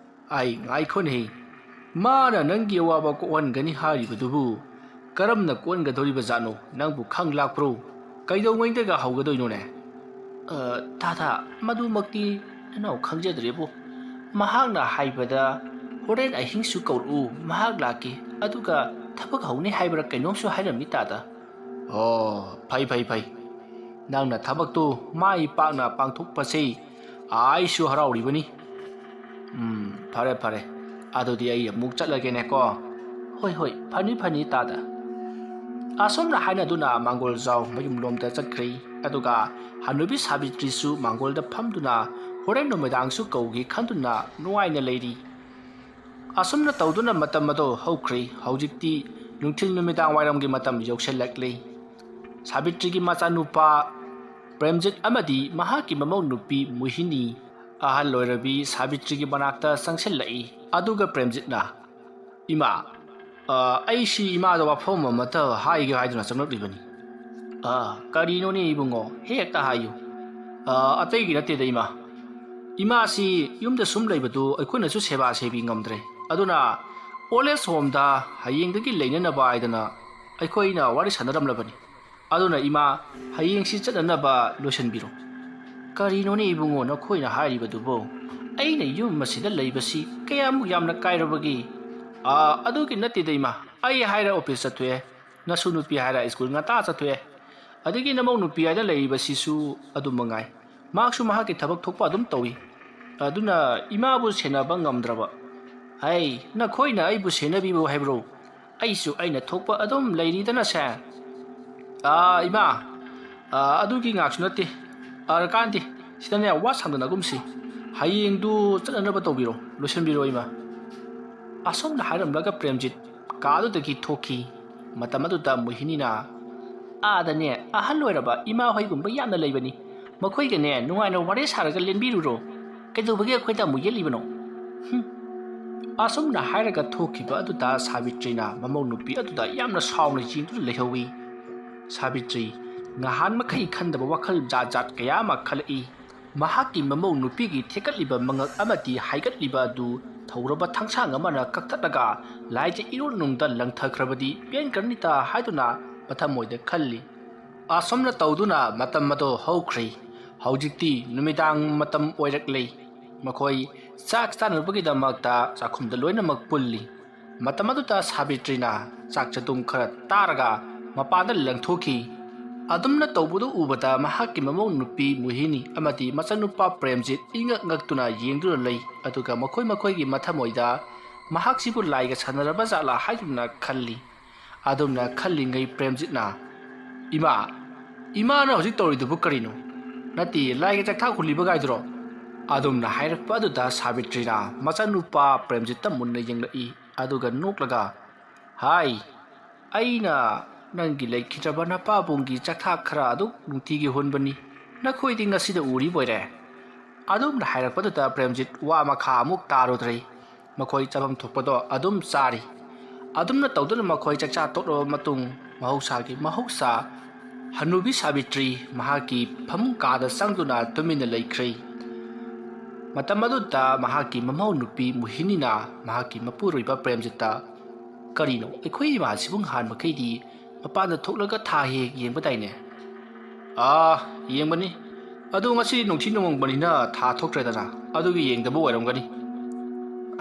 ꯑꯩ ꯉꯥꯏꯈꯣꯅꯦ꯫ ꯃꯥꯅ ꯅꯪꯒꯤ ꯑꯋꯥꯕ ꯀꯣꯛꯍꯟꯒꯅꯤ ꯍꯥꯏꯔꯤꯕꯗꯨꯕꯨ ꯀꯔꯝꯅ ꯀꯣꯛꯍꯟꯒꯗꯧꯔꯤꯕ ꯖꯥꯠꯅꯣ? ꯅꯪꯕꯨ ꯈꯪ ꯂꯥꯛꯄ꯭ꯔꯣ? ꯀꯩꯗꯧꯉꯩꯗꯒ ꯍꯧꯒꯗꯣꯏꯅꯣꯅꯦ?" "ꯑ, ꯇꯥꯗ, ꯃꯗꯨꯃꯛꯇꯤ ꯅꯅꯥꯎ ꯈꯪꯖꯗ꯭ꯔꯦꯕꯨ꯫ ꯃꯍꯥꯛꯅ ꯍꯥꯏꯕꯗ ꯍꯣꯔꯦꯟ ꯑꯍꯤꯡꯁꯨ ꯀꯧꯔꯛꯎ, ꯃꯍꯥꯛ ꯂꯥꯛꯀꯦ, ꯑꯗꯨꯒ ꯊꯕꯛ ꯍꯧꯅꯤ ꯍꯥꯏꯕ꯭ꯔꯥ ꯀꯩꯅꯣꯝꯁꯨ ꯍꯥꯏꯔꯝꯃꯤ ꯇꯥꯗ꯫" "ꯑꯣ, ꯐꯩ, ꯐꯩ, ꯐꯩ꯫ ꯅꯪꯅ ꯊꯕꯛꯇꯨ ꯃꯥꯏ ꯄꯥꯛꯅ ꯄꯥꯡꯊꯣꯛꯄꯁꯤ ꯑꯩꯁꯨ ꯍꯔꯥꯎꯔꯤꯕꯅꯤ꯫ ꯎꯝ, ꯐꯔꯦ, ꯐꯔꯦ꯫ ꯑꯗꯨꯗꯤ ꯑꯩ ꯑꯃꯨꯛ ꯆꯠꯂꯒꯦꯅꯦꯀꯣ꯫" "ꯍꯣꯏ, ꯍꯣꯏ, ꯐꯅꯤ, ꯐꯅꯤ, ꯇꯥꯗ꯫" ꯑꯁꯨꯝꯅ ꯍꯥꯏꯅꯗꯨꯅ ꯃꯥꯡꯒꯣꯜꯖꯥꯎ ꯃꯌꯨꯝꯂꯣꯝꯗ ꯆꯠꯈ꯭ꯔꯦ꯫ ꯑꯗꯨꯒ ꯍꯅꯨꯕꯤ ꯁꯥꯕꯤꯇ꯭ꯔꯤꯁꯨ ꯃꯥꯡꯒꯣꯜꯗ ꯐꯝꯗꯨꯅ ꯍꯣꯔꯦꯟ ꯅꯨꯃꯤꯗꯥꯡꯁꯨ ꯀꯧꯒꯦ ꯈꯟꯗꯨꯅ ꯅꯨꯡꯉꯥꯏꯅ ꯂꯩꯔꯤ꯫ ꯑꯁꯨꯝꯅ ꯇꯧꯗꯨꯅ ꯃꯇꯝ ꯑꯗꯨ ꯍꯧꯈ꯭ꯔꯦ꯫ ꯍꯧꯖꯤꯛꯇꯤ ꯅꯨꯡꯊꯤꯜ ꯅꯨꯃꯤꯗꯥꯡ ꯋꯥꯏꯔꯝꯒꯤ ꯃꯇꯝ ꯌꯧꯁꯤꯜꯂꯛꯂꯦ꯫ ꯁꯥꯕꯤꯇ꯭ꯔꯤꯒꯤ ꯃꯆꯥꯅꯨꯄꯥ ꯄ꯭ꯔꯦꯝꯖꯤꯠ ꯑꯃꯗꯤ ꯃꯍꯥꯛꯀꯤ ꯃꯃꯧ ꯅꯨꯄꯤ ꯃꯣꯍꯤꯅꯤ ꯑꯍꯜ ꯑꯣꯏꯔꯕꯤ ꯁꯥꯕꯤꯇ꯭ꯔꯤꯒꯤ ꯃꯅꯥꯛꯇ ꯆꯪꯁꯤꯜꯂꯛꯏ꯫ ꯑꯗꯨꯒ ꯄ꯭ꯔꯦꯝꯖꯤꯠꯅ, "ꯏꯃꯥ, ꯑ, ꯑꯩꯁꯤ ꯏꯃꯥꯗ ꯋꯥꯐꯝ ꯑꯃꯇ ꯍꯥꯏꯒꯦ ꯍꯥꯏꯗꯨꯅ ꯆꯪꯂꯛꯂꯤꯕꯅꯤ꯫" "ꯑ, ꯀꯔꯤꯅꯣꯅꯦ ꯏꯕꯨꯡꯉꯣ? ꯍꯦꯛꯇ ꯍꯥꯏꯌꯨ꯫" "ꯑ, ꯑꯇꯩꯒꯤ ꯅꯠꯇꯦꯗ ꯏꯃꯥ꯫ ꯏꯃꯥꯁꯤ ꯌꯨꯝꯗ ꯁꯨꯝ ꯂꯩꯕꯗꯨ ꯑꯩꯈꯣꯏꯅꯁꯨ ꯁꯦꯕꯥ ꯁꯦꯕꯤ ꯉꯝꯗ꯭ꯔꯦ꯫ ꯑꯗꯨꯅ ꯑꯣꯜ ꯑꯦꯖ ꯍꯣꯝꯗ ꯍꯌꯦꯡꯗꯒꯤ ꯂꯩꯅꯅꯕ ꯍꯥꯏꯗꯅ ꯑꯩꯈꯣꯏꯅ ꯋꯥꯔꯤ ꯁꯥꯟꯅꯔꯝꯂꯕꯅꯤ꯫ ꯑꯗꯨꯅ ꯏꯃꯥ, ꯍꯌꯦꯡꯁꯤ ꯆꯠꯅꯅꯕ ꯂꯣꯏꯁꯤꯟꯕꯤꯔꯣ꯫" "ꯀꯔꯤꯅꯣꯅꯦ ꯏꯕꯨꯡꯉꯣ ꯅꯈꯣꯏꯅ ꯍꯥꯏꯔꯤꯕꯗꯨꯕꯨ? ꯑꯩꯅ ꯌꯨꯝ ꯑꯁꯤꯗ ꯂꯩꯕꯁꯤ ꯀꯌꯥꯃꯨꯛ ꯌꯥꯝꯅ ꯀꯥꯏꯔꯕꯒꯦ?" "ꯑ, ꯑꯗꯨꯒꯤ ꯅꯠꯇꯦꯗ ꯏꯃꯥ, ꯑꯩ ꯍꯥꯏꯔ ꯑꯣꯐꯤꯁ ꯆꯠꯊꯣꯛꯑꯦ, ꯅꯁꯨ ꯅꯨꯄꯤ ꯍꯥꯏꯔ ꯁ꯭ꯀꯨꯜ ꯉꯟꯇꯥ ꯆꯠꯊꯣꯛꯑꯦ, ꯑꯗꯒꯤ ꯅꯃꯧ ꯅꯨꯄꯤ ꯍꯥꯏꯅ ꯂꯩꯔꯤꯕꯁꯤꯁꯨ ꯑꯗꯨ ꯃꯉꯥꯏ, ꯃꯍꯥꯛꯁꯨ ꯃꯍꯥꯛꯀꯤ ꯊꯕꯛ ꯊꯣꯛꯄ ꯑꯗꯨꯝ ꯇꯧꯏ꯫ ꯑꯗꯨꯅ ꯏꯃꯥꯕꯨ ꯁꯦꯟꯅꯕ ꯉꯝꯗ꯭ꯔꯕ꯫" "ꯍꯩ, ꯅꯈꯣꯏꯅ ꯑꯩꯕꯨ ꯁꯦꯟꯅꯕꯤꯕ ꯍꯥꯏꯕ꯭ꯔꯣ? ꯑꯩꯁꯨ ꯑꯩꯅ ꯊꯣꯛꯄ ꯑꯗꯨꯝ ꯂꯩꯔꯤꯗꯅꯁꯦ꯫" "ꯑꯥ, ꯏꯃꯥ, ꯑꯥ, ꯑꯗꯨꯒꯤ ꯉꯥꯛꯁꯨ ꯅꯠꯇꯦ꯫ ꯑꯥ, ꯀꯥꯟꯗꯦ, ꯁꯤꯗꯅꯦ ꯋꯥ ꯁꯥꯟꯅꯒꯨꯝꯁꯤ꯫ ꯍꯌꯦꯡꯗꯨ ꯆꯠꯅꯅꯕ ꯇꯧꯕꯤꯔꯣ, ꯂꯣꯏꯁꯤꯟꯕꯤꯔꯣ ꯏꯃꯥ꯫" ꯑꯁꯨꯝꯅ ꯍꯥꯏꯔꯝꯂꯒ ꯄ꯭ꯔꯦꯝꯖꯤꯠ ꯀꯥꯗꯨꯗꯒꯤ ꯊꯣꯛꯈꯤ꯫ ꯃꯇꯝ ꯑꯗꯨꯗ ꯃꯣꯍꯤꯅꯤꯅ, "ꯑꯥꯗꯅꯦ ꯑꯍꯜ ꯑꯣꯏꯔꯕ ꯏꯃꯥ ꯍꯣꯏꯒꯨꯝꯕ ꯌꯥꯝꯅ ꯂꯩꯕꯅꯤ꯫ ꯃꯈꯣꯏꯒꯅꯦ ꯅꯨꯡꯉꯥꯏꯅ ꯋꯥꯔꯤ ꯁꯥꯔꯒ ꯂꯦꯟꯕꯤꯔꯨꯔꯣ꯫ ꯀꯩꯗꯧꯕꯒꯤ ꯑꯩꯈꯣꯏꯗ ꯑꯃꯨꯛ ꯌꯦꯠꯂꯤꯕꯅꯣ?" ꯍꯨꯝ꯫ ꯑꯁꯨꯝꯅ ꯍꯥꯏꯔꯒ ꯊꯣꯛꯈꯤꯕ ꯑꯗꯨꯗ ꯁꯥꯕꯤꯇ꯭ꯔꯤꯅ ꯃꯃꯧ ꯅꯨꯄꯤ ꯑꯗꯨꯗ ꯌꯥꯝꯅ ꯁꯥꯎꯅ ꯌꯦꯡꯗꯨꯅ ꯂꯩꯍꯧꯏ꯫ ꯁꯥꯕꯤꯇ꯭ꯔꯤ ꯉꯍꯥꯟ ꯃꯈꯩ ꯈꯟꯗꯕ ꯋꯥꯈꯜ ꯖꯥꯠ ꯖꯥꯠ ꯀꯌꯥ ꯑꯃ ꯈꯜꯂꯛꯏ꯫ ꯃꯍꯥꯛꯀꯤ ꯃꯃꯧ ꯅꯨꯄꯤꯒꯤ ꯊꯦꯛꯀꯠꯂꯤꯕ ꯃꯉꯛ ꯑꯃꯗꯤ ꯍꯥꯏꯒꯠꯂꯤꯕ ꯑꯗꯨ ꯊꯧꯔꯕ ꯊꯥꯡꯁꯥꯡ ꯑꯃꯅ ꯀꯛꯊꯠꯂꯒ ꯂꯥꯏꯖ ꯏꯔꯣꯟ ꯅꯨꯡꯗ ꯂꯪꯊꯈ꯭ꯔꯕꯗꯤ ꯄꯦꯟꯈ꯭ꯔꯅꯤꯇ ꯍꯥꯏꯗꯨꯅ ꯃꯊꯃꯣꯏꯗ ꯈꯜꯂꯤ꯫ ꯑꯁꯨꯝꯅ ꯇꯧꯗꯨꯅ ꯃꯇꯝ ꯑꯗꯨ ꯍꯧꯈ꯭ꯔꯦ꯫ ꯍꯧꯖꯤꯛꯇꯤ ꯅꯨꯃꯤꯗꯥꯡ ꯃꯇꯝ ꯑꯣꯏꯔꯛꯂꯦ꯫ ꯃꯈꯣꯏ ꯆꯥꯛ ꯆꯥꯅꯕꯒꯤꯗꯃꯛꯇ ꯆꯥꯛꯈꯨꯝꯗ ꯂꯣꯏꯅꯃꯛ ꯄꯨꯜꯂꯤ꯫ ꯃꯇꯝ ꯑꯗꯨꯗ ꯁꯥꯕꯤꯇ꯭ꯔꯤꯅ ꯆꯥꯛ ꯆꯗꯨꯝ ꯈꯔ ꯇꯥꯔꯒ ꯃꯄꯥꯟꯗ ꯂꯪꯊꯣꯛꯈꯤ꯫ ꯑꯗꯨꯝꯅ ꯇꯧꯕꯗꯨ ꯎꯕꯗ ꯃꯍꯥꯛꯀꯤ ꯃꯃꯧ ꯅꯨꯄꯤ ꯃꯣꯍꯤꯅꯤ ꯑꯃꯗꯤ ꯃꯆꯥꯅꯨꯄꯥ ꯄ꯭ꯔꯦꯝꯖꯤꯠ ꯏꯉꯛ ꯉꯛꯇꯨꯅ ꯌꯦꯡꯗꯨꯅ ꯂꯩ꯫ ꯑꯗꯨꯒ ꯃꯈꯣꯏ ꯃꯈꯣꯏꯒꯤ ꯃꯊꯃꯣꯏꯗ ꯃꯍꯥꯛꯁꯤꯕꯨ ꯂꯥꯏꯒ ꯁꯥꯟꯅꯔꯕ ꯖꯥꯠꯂꯥ ꯍꯥꯏꯗꯨꯅ ꯈꯜꯂꯤ꯫ ꯑꯗꯨꯝꯅ ꯈꯜꯂꯤꯉꯩ ꯄ꯭ꯔꯦꯝꯖꯤꯠꯅ, "ꯏꯃꯥ, ꯏꯃꯥꯅ ꯍꯧꯖꯤꯛ ꯇꯧꯔꯤꯗꯨꯕꯨ ꯀꯔꯤꯅꯣ? ꯅꯠꯇꯦ, ꯂꯥꯏꯒꯤ ꯆꯥꯛꯊꯥꯛ ꯍꯨꯜꯂꯤꯕꯒꯥꯏꯗꯨꯔꯣ?" ꯑꯗꯨꯝꯅ ꯍꯥꯏꯔꯛꯄ ꯑꯗꯨꯗ ꯁꯥꯕꯤꯇ꯭ꯔꯤꯅ ꯃꯆꯥꯅꯨꯄꯥ ꯄ꯭ꯔꯦꯝꯖꯤꯠꯇ ꯃꯨꯟꯅ ꯌꯦꯡꯂꯛꯏ꯫ ꯑꯗꯨꯒ ꯅꯣꯛꯂꯒ, "ꯍꯥꯏ, ꯑꯩꯅ ꯅꯪꯒꯤ ꯂꯩꯈꯤꯗ꯭ꯔꯕ ꯅꯄꯥꯕꯨꯡꯒꯤ ꯆꯥꯛꯊꯥꯛ ꯈꯔ ꯑꯗꯨ ꯅꯨꯡꯇꯤꯒꯤ ꯍꯨꯟꯕꯅꯤ꯫ ꯅꯈꯣꯏꯗꯤ ꯉꯁꯤꯗ ꯎꯔꯤꯕꯣꯏꯔꯦ?" ꯑꯗꯨꯝꯅ ꯍꯥꯏꯔꯛꯄꯗꯨꯗ ꯄ꯭ꯔꯦꯝꯖꯤꯠ ꯋꯥ ꯃꯈꯥ ꯑꯃꯨꯛ ꯇꯥꯔꯨꯗ꯭ꯔꯦ꯫ ꯃꯈꯣꯏ ꯆꯥꯐꯝ ꯊꯣꯛꯄꯗꯣ ꯑꯗꯨꯝ ꯆꯥꯔꯤ꯫ ꯑꯗꯨꯝꯅ ꯇꯧꯗꯨꯅ ꯃꯈꯣꯏ ꯆꯥꯛꯆꯥ ꯇꯣꯛꯂꯕ ꯃꯇꯨꯡ, ꯃꯍꯧꯁꯥꯒꯤ ꯃꯍꯧꯁꯥ, ꯍꯅꯨꯕꯤ ꯁꯥꯕꯤꯇ꯭ꯔꯤ ꯃꯍꯥꯛꯀꯤ ꯐꯃꯨꯡ ꯀꯥꯗ ꯆꯪꯗꯨꯅ ꯇꯨꯃꯤꯟꯅ ꯂꯩꯈ꯭ꯔꯦ꯫ ꯃꯇꯝ ꯑꯗꯨꯗ ꯃꯍꯥꯛꯀꯤ ꯃꯃꯧ ꯅꯨꯄꯤ ꯃꯣꯍꯤꯅꯤꯅ ꯃꯍꯥꯛꯀꯤ ꯃꯄꯨꯔꯣꯏꯕ ꯄ꯭ꯔꯦꯝꯖꯤꯠꯇ, "ꯀꯔꯤꯅꯣ, ꯑꯩꯈꯣꯏ ꯏꯃꯥꯁꯤꯕꯨ ꯅꯍꯥꯟ ꯃꯈꯩꯗꯤ ꯃꯄꯥꯟꯗ ꯊꯣꯛꯂꯒ ꯊꯥ ꯍꯦꯛ ꯍꯦꯛ ꯌꯦꯡꯕꯗꯥꯏꯅꯦ?" "ꯑꯥ, ꯌꯦꯡꯕꯅꯤ꯫ ꯑꯗꯨ ꯉꯁꯤ ꯅꯨꯡꯊꯤꯜ ꯅꯣꯡꯃꯪꯕꯅꯤꯅ ꯊꯥ ꯊꯣꯛꯇ꯭ꯔꯦꯗꯅ, ꯑꯗꯨꯒꯤ ꯌꯦꯡꯗꯕ ꯑꯣꯏꯔꯝꯒꯅꯤ꯫"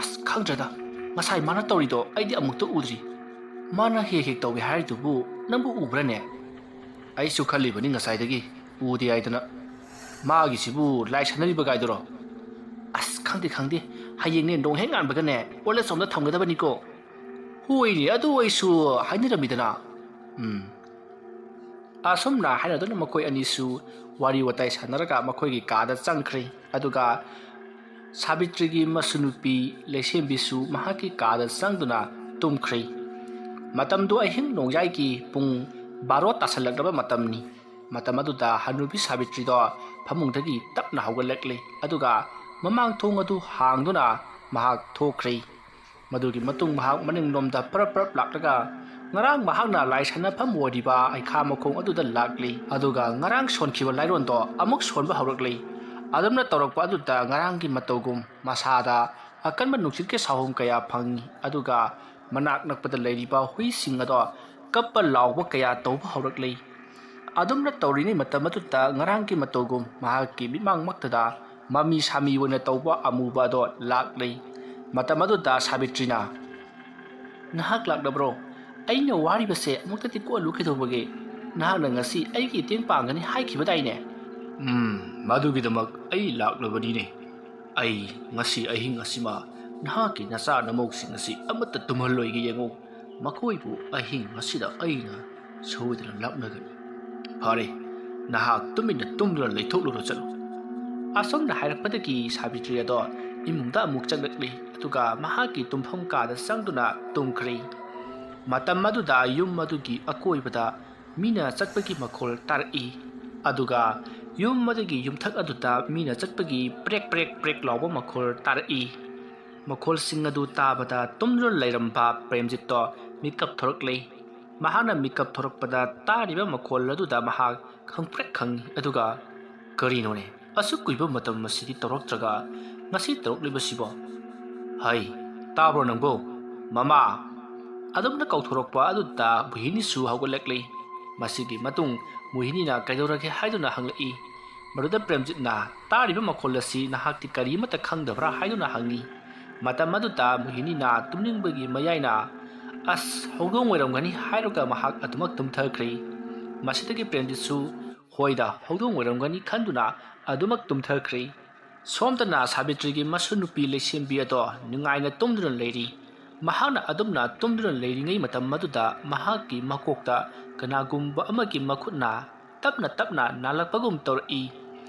"ꯑꯁ, ꯈꯪꯗ꯭ꯔꯦꯗ, ꯉꯁꯥꯏ ꯃꯥꯅ ꯇꯧꯔꯤꯗꯣ ꯑꯩꯗꯤ ꯑꯃꯨꯛꯇ ꯎꯗ꯭ꯔꯤ꯫ ꯃꯥꯅ ꯍꯦꯛ ꯍꯦꯛ ꯇꯧꯏ ꯍꯥꯏꯔꯤꯗꯨꯕꯨ ꯅꯪꯕꯨ ꯎꯕ꯭ꯔꯥꯅꯦ?" "ꯑꯩꯁꯨ ꯈꯜꯂꯤꯕꯅꯤ ꯉꯁꯥꯏꯗꯒꯤ, ꯎꯗꯦ ꯍꯥꯏꯗꯅ꯫ ꯃꯥꯒꯤꯁꯤꯕꯨ ꯂꯥꯏ ꯁꯥꯟꯅꯔꯤꯕ ꯒꯥꯏꯗꯨꯔꯣ?" "ꯑꯁ, ꯈꯪꯗꯦ, ꯈꯪꯗꯦ꯫ ꯍꯌꯦꯡꯅꯦ ꯅꯣꯡ ꯍꯦꯛ ꯉꯥꯟꯕꯒꯅꯦ old age home ꯗ ꯊꯝꯒꯗꯕꯅꯤꯀꯣ꯫" "ꯍꯣꯏꯅꯦ, ꯑꯗꯨ ꯑꯩꯁꯨ ꯍꯥꯏꯅꯔꯝꯃꯤꯗꯅ꯫" ꯎꯝ꯫ ꯑꯁꯨꯝꯅ ꯍꯥꯏꯅꯗꯨꯅ ꯃꯈꯣꯏ ꯑꯅꯤꯁꯨ ꯋꯥꯔꯤ ꯋꯥꯇꯥꯏ ꯁꯥꯟꯅꯔꯒ ꯃꯈꯣꯏꯒꯤ ꯀꯥꯗ ꯆꯪꯈ꯭ꯔꯦ꯫ ꯑꯗꯨꯒ ꯁꯥꯕꯤꯇ꯭ꯔꯤꯒꯤ ꯃꯁꯨ ꯅꯨꯄꯤ ꯂꯩꯁꯦꯝꯕꯤꯁꯨ ꯃꯍꯥꯛꯀꯤ ꯀꯥꯗ ꯆꯪꯗꯨꯅ ꯇꯨꯝꯈ꯭ꯔꯦ꯫ ꯃꯇꯝꯗꯨ ꯑꯍꯤꯡ ꯅꯣꯡꯌꯥꯏꯒꯤ ꯄꯨꯡ ꯕꯥꯔꯣ ꯇꯥꯁꯜꯂꯛꯂꯕ ꯃꯇꯝꯅꯤ꯫ ꯃꯇꯝ ꯑꯗꯨꯗ ꯍꯅꯨꯕꯤ ꯁꯥꯕꯤꯇ꯭ꯔꯤꯗꯣ ꯐꯃꯨꯡꯗꯒꯤ ꯇꯞꯅ ꯍꯧꯒꯠꯂꯛꯂꯦ, ꯑꯗꯨꯒ ꯃꯃꯥꯡ ꯊꯣꯡ ꯑꯗꯨ ꯍꯥꯡꯗꯨꯅ ꯃꯍꯥꯛ ꯊꯣꯛꯈ꯭ꯔꯦ꯫ ꯃꯗꯨꯒꯤ ꯃꯇꯨꯡ ꯃꯍꯥꯛ ꯃꯅꯤꯡꯂꯣꯝꯗ ꯄꯔꯞ ꯄꯔꯞ ꯂꯥꯛꯂꯒ ꯉꯔꯥꯡ ꯃꯍꯥꯛꯅ ꯂꯥꯏ ꯁꯥꯟꯅꯐꯝ ꯑꯣꯏꯔꯤꯕ ꯍꯩꯈꯥ ꯃꯈꯣꯡ ꯑꯗꯨꯗ ꯂꯥꯛꯂꯤ꯫ ꯑꯗꯨꯒ ꯉꯔꯥꯡ ꯁꯣꯟꯈꯤꯕ ꯂꯥꯏꯔꯣꯟꯗꯣ ꯑꯃꯨꯛ ꯁꯣꯟꯕ ꯍꯧꯔꯛꯂꯤ꯫ ꯑꯗꯨꯝꯅ ꯇꯧꯔꯛꯄ ꯑꯗꯨꯗ ꯉꯔꯥꯡꯒꯤ ꯃꯇꯧꯒꯨꯝ ꯃꯁꯥꯗ ꯑꯀꯟꯕ ꯅꯨꯡꯁꯤꯠꯀꯤ ꯁꯥꯍꯨꯝ ꯀꯌꯥ ꯐꯪꯏ꯫ ꯑꯗꯨꯒ ꯃꯅꯥꯛ ꯅꯛꯄꯗ ꯂꯩꯔꯤꯕ ꯍꯨꯏꯁꯤꯡ ꯑꯗꯣ ꯀꯞꯄ ꯂꯥꯎꯕ ꯀꯌꯥ ꯇꯧꯕ ꯍꯧꯔꯛꯂꯤ꯫ ꯑꯗꯨꯝꯅ ꯇꯧꯔꯤꯉꯩ ꯃꯇꯝ ꯑꯗꯨꯗ ꯉꯔꯥꯡꯒꯤ ꯃꯇꯧꯒꯨꯝ ꯃꯍꯥꯛꯀꯤ ꯃꯤꯠꯃꯥꯡꯃꯛꯇꯗ ꯃꯃꯤ ꯁꯥꯃꯤ ꯑꯣꯏꯅ ꯇꯧꯕ ꯑꯃꯨꯕ ꯑꯗꯣ ꯂꯥꯛꯂꯤ꯫ ꯃꯇꯝ ꯑꯗꯨꯗ ꯁꯥꯕꯤꯇ꯭ꯔꯤꯅ, "ꯅꯍꯥꯛ ꯂꯥꯛꯂꯕ꯭ꯔꯣ? ꯑꯩꯅ ꯋꯥꯔꯤꯕꯁꯦ ꯑꯃꯨꯛꯇꯗꯤ ꯀꯣꯛꯍꯜꯂꯨ ꯀꯩꯗꯧꯕꯒꯦ? ꯅꯍꯥꯛꯅ ꯉꯁꯤ ꯑꯩꯒꯤ ꯃꯇꯦꯡ ꯄꯥꯡꯒꯅꯤ ꯍꯥꯏꯈꯤꯕꯗꯥꯏꯅꯦ?" "ꯎꯝ, ꯃꯗꯨꯒꯤꯗꯃꯛ ꯑꯩ ꯂꯥꯛꯂꯕꯅꯤꯅꯦ꯫ ꯑꯩ ꯉꯁꯤ ꯑꯍꯤꯡ ꯑꯁꯤꯃ ꯅꯍꯥꯛꯀꯤ ꯅꯆꯥ ꯅꯃꯧꯁꯤꯡ ꯑꯁꯤ ꯑꯃꯠꯇ ꯇꯨꯝꯍꯜꯂꯣꯏꯒꯦ ꯌꯦꯡꯉꯨ꯫ ꯃꯈꯣꯏꯕꯨ ꯑꯍꯤꯡ ꯑꯁꯤꯗ ꯑꯩꯅ ꯁꯣꯏꯗꯅ ꯂꯥꯛꯅꯒꯅꯤ꯫ ꯐꯔꯦ, ꯅꯍꯥꯛ ꯇꯨꯃꯤꯟꯅ ꯇꯨꯝꯗꯨꯅ ꯂꯩꯊꯣꯛꯂꯨꯔꯣ, ꯆꯠꯂꯨ꯫ ꯑꯁꯨꯝꯅ ꯍꯥꯏꯔꯛꯄꯗꯒꯤ ꯁꯥꯕꯤꯇ꯭ꯔꯤ ꯑꯗꯣ ꯏꯃꯨꯡꯗ ꯑꯃꯨꯛ ꯆꯪꯂꯛꯂꯤ, ꯑꯗꯨꯒ ꯃꯍꯥꯛꯀꯤ ꯇꯨꯝꯐꯝ ꯀꯥꯗ ꯆꯪꯗꯨꯅ ꯇꯨꯝꯈ꯭ꯔꯦ꯫ ꯃꯇꯝ ꯑꯗꯨꯗ ꯌꯨꯝ ꯑꯗꯨꯒꯤ ꯑꯀꯣꯏꯕꯗ ꯃꯤꯅ ꯆꯠꯄꯒꯤ ꯃꯈꯣꯜ ꯇꯥꯔꯛꯏ꯫ ꯑꯗꯨꯒ ꯌꯨꯝ ꯑꯗꯨꯒꯤ ꯌꯨꯝꯊꯛ ꯑꯗꯨꯗ ꯃꯤꯅ ꯆꯠꯄꯒꯤ ꯄ꯭ꯔꯦꯛ ꯄ꯭ꯔꯦꯛ ꯄ꯭ꯔꯦꯛ ꯂꯥꯎꯕ ꯃꯈꯣꯜ ꯇꯥꯔꯛꯏ꯫ ꯃꯈꯣꯜꯁꯤꯡ ꯑꯗꯨ ꯇꯥꯕꯗ ꯇꯨꯝꯗꯨꯅ ꯂꯩꯔꯝꯕ ꯄ꯭ꯔꯦꯝꯖꯤꯠꯇꯣ ꯃꯤꯀꯞ ꯊꯣꯔꯛꯂꯦ꯫ ꯃꯍꯥꯛꯅ ꯃꯤꯀꯞ ꯊꯣꯔꯛꯄꯗ ꯇꯥꯔꯤꯕ ꯃꯈꯣꯜ ꯑꯗꯨꯗ ꯃꯍꯥꯛ ꯈꯪꯄ꯭ꯔꯦꯛ ꯈꯪꯏ, ꯑꯗꯨꯒ "ꯀꯔꯤꯅꯣꯅꯦ? ꯑꯁꯨꯛ ꯀꯨꯏꯕ ꯃꯇꯝ ꯑꯁꯤꯗꯤ ꯇꯧꯔꯛꯇ꯭ꯔꯒ ꯉꯁꯤ ꯇꯧꯔꯛꯂꯤꯕꯁꯤꯕꯣ? ꯍꯩ, ꯇꯥꯕ꯭ꯔꯣ ꯅꯪꯕꯣ? ꯃꯃꯥ!" ꯑꯗꯨꯝꯅ ꯀꯧꯊꯣꯔꯛꯄ ꯑꯗꯨꯗ ꯃꯣꯍꯤꯅꯤꯁꯨ ꯍꯧꯒꯠꯂꯛꯂꯤ꯫ ꯃꯁꯤꯒꯤ ꯃꯇꯨꯡ ꯃꯣꯍꯤꯅꯤꯅ "ꯀꯩꯗꯧꯔꯒꯦ?" ꯍꯥꯏꯗꯨꯅ ꯍꯪꯂꯛꯏ꯫ ꯃꯗꯨꯗ ꯄ꯭ꯔꯦꯝꯖꯤꯠꯅ, "ꯇꯥꯔꯤꯕ ꯃꯈꯣꯜ ꯑꯁꯤ ꯅꯍꯥꯛꯇꯤ ꯀꯔꯤ ꯑꯃꯠꯇ ꯈꯪꯗꯕ꯭ꯔꯥ?" ꯍꯥꯏꯗꯨꯅ ꯍꯪꯏ꯫ ꯃꯇꯝ ꯑꯗꯨꯗ ꯃꯣꯍꯤꯅꯤꯅ ꯇꯨꯝꯅꯤꯡꯕꯒꯤ ꯃꯌꯥꯏꯅ, "ꯑꯁ, ꯍꯧꯗꯣꯡ ꯑꯣꯏꯔꯝꯒꯅꯤ" ꯍꯥꯏꯔꯒ ꯃꯍꯥꯛ ꯑꯗꯨꯃꯛ ꯇꯨꯝꯊꯈ꯭ꯔꯦ꯫ ꯃꯁꯤꯗꯒꯤ ꯄ꯭ꯔꯦꯝꯖꯤꯠꯁꯨ, "ꯍꯣꯏꯗ, ꯍꯧꯗꯣꯡ ꯑꯣꯏꯔꯝꯒꯅꯤ" ꯈꯟꯗꯨꯅ ꯑꯗꯨꯃꯛ ꯇꯨꯝꯊꯈ꯭ꯔꯦ꯫ ꯁꯣꯝꯗꯅ ꯁꯥꯕꯤꯇ꯭ꯔꯤꯒꯤ ꯃꯁꯨ ꯅꯨꯄꯤ ꯂꯩꯁꯦꯝꯕꯤ ꯑꯗꯣ ꯅꯨꯡꯉꯥꯏꯅ ꯇꯨꯝꯗꯨꯅ ꯂꯩꯔꯤ꯫ ꯃꯍꯥꯛꯅ ꯑꯗꯨꯝꯅ ꯇꯨꯝꯗꯨꯅ ꯂꯩꯔꯤꯉꯩ ꯃꯇꯝ ꯑꯗꯨꯗ ꯃꯍꯥꯛꯀꯤ ꯃꯀꯣꯛꯇ ꯀꯅꯥꯒꯨꯝꯕ ꯑꯃꯒꯤ ꯃꯈꯨꯠꯅ ꯇꯞꯅ ꯇꯞꯅ ꯅꯥꯜꯂꯛꯄꯒꯨꯝ ꯇꯧꯔꯛꯏ꯫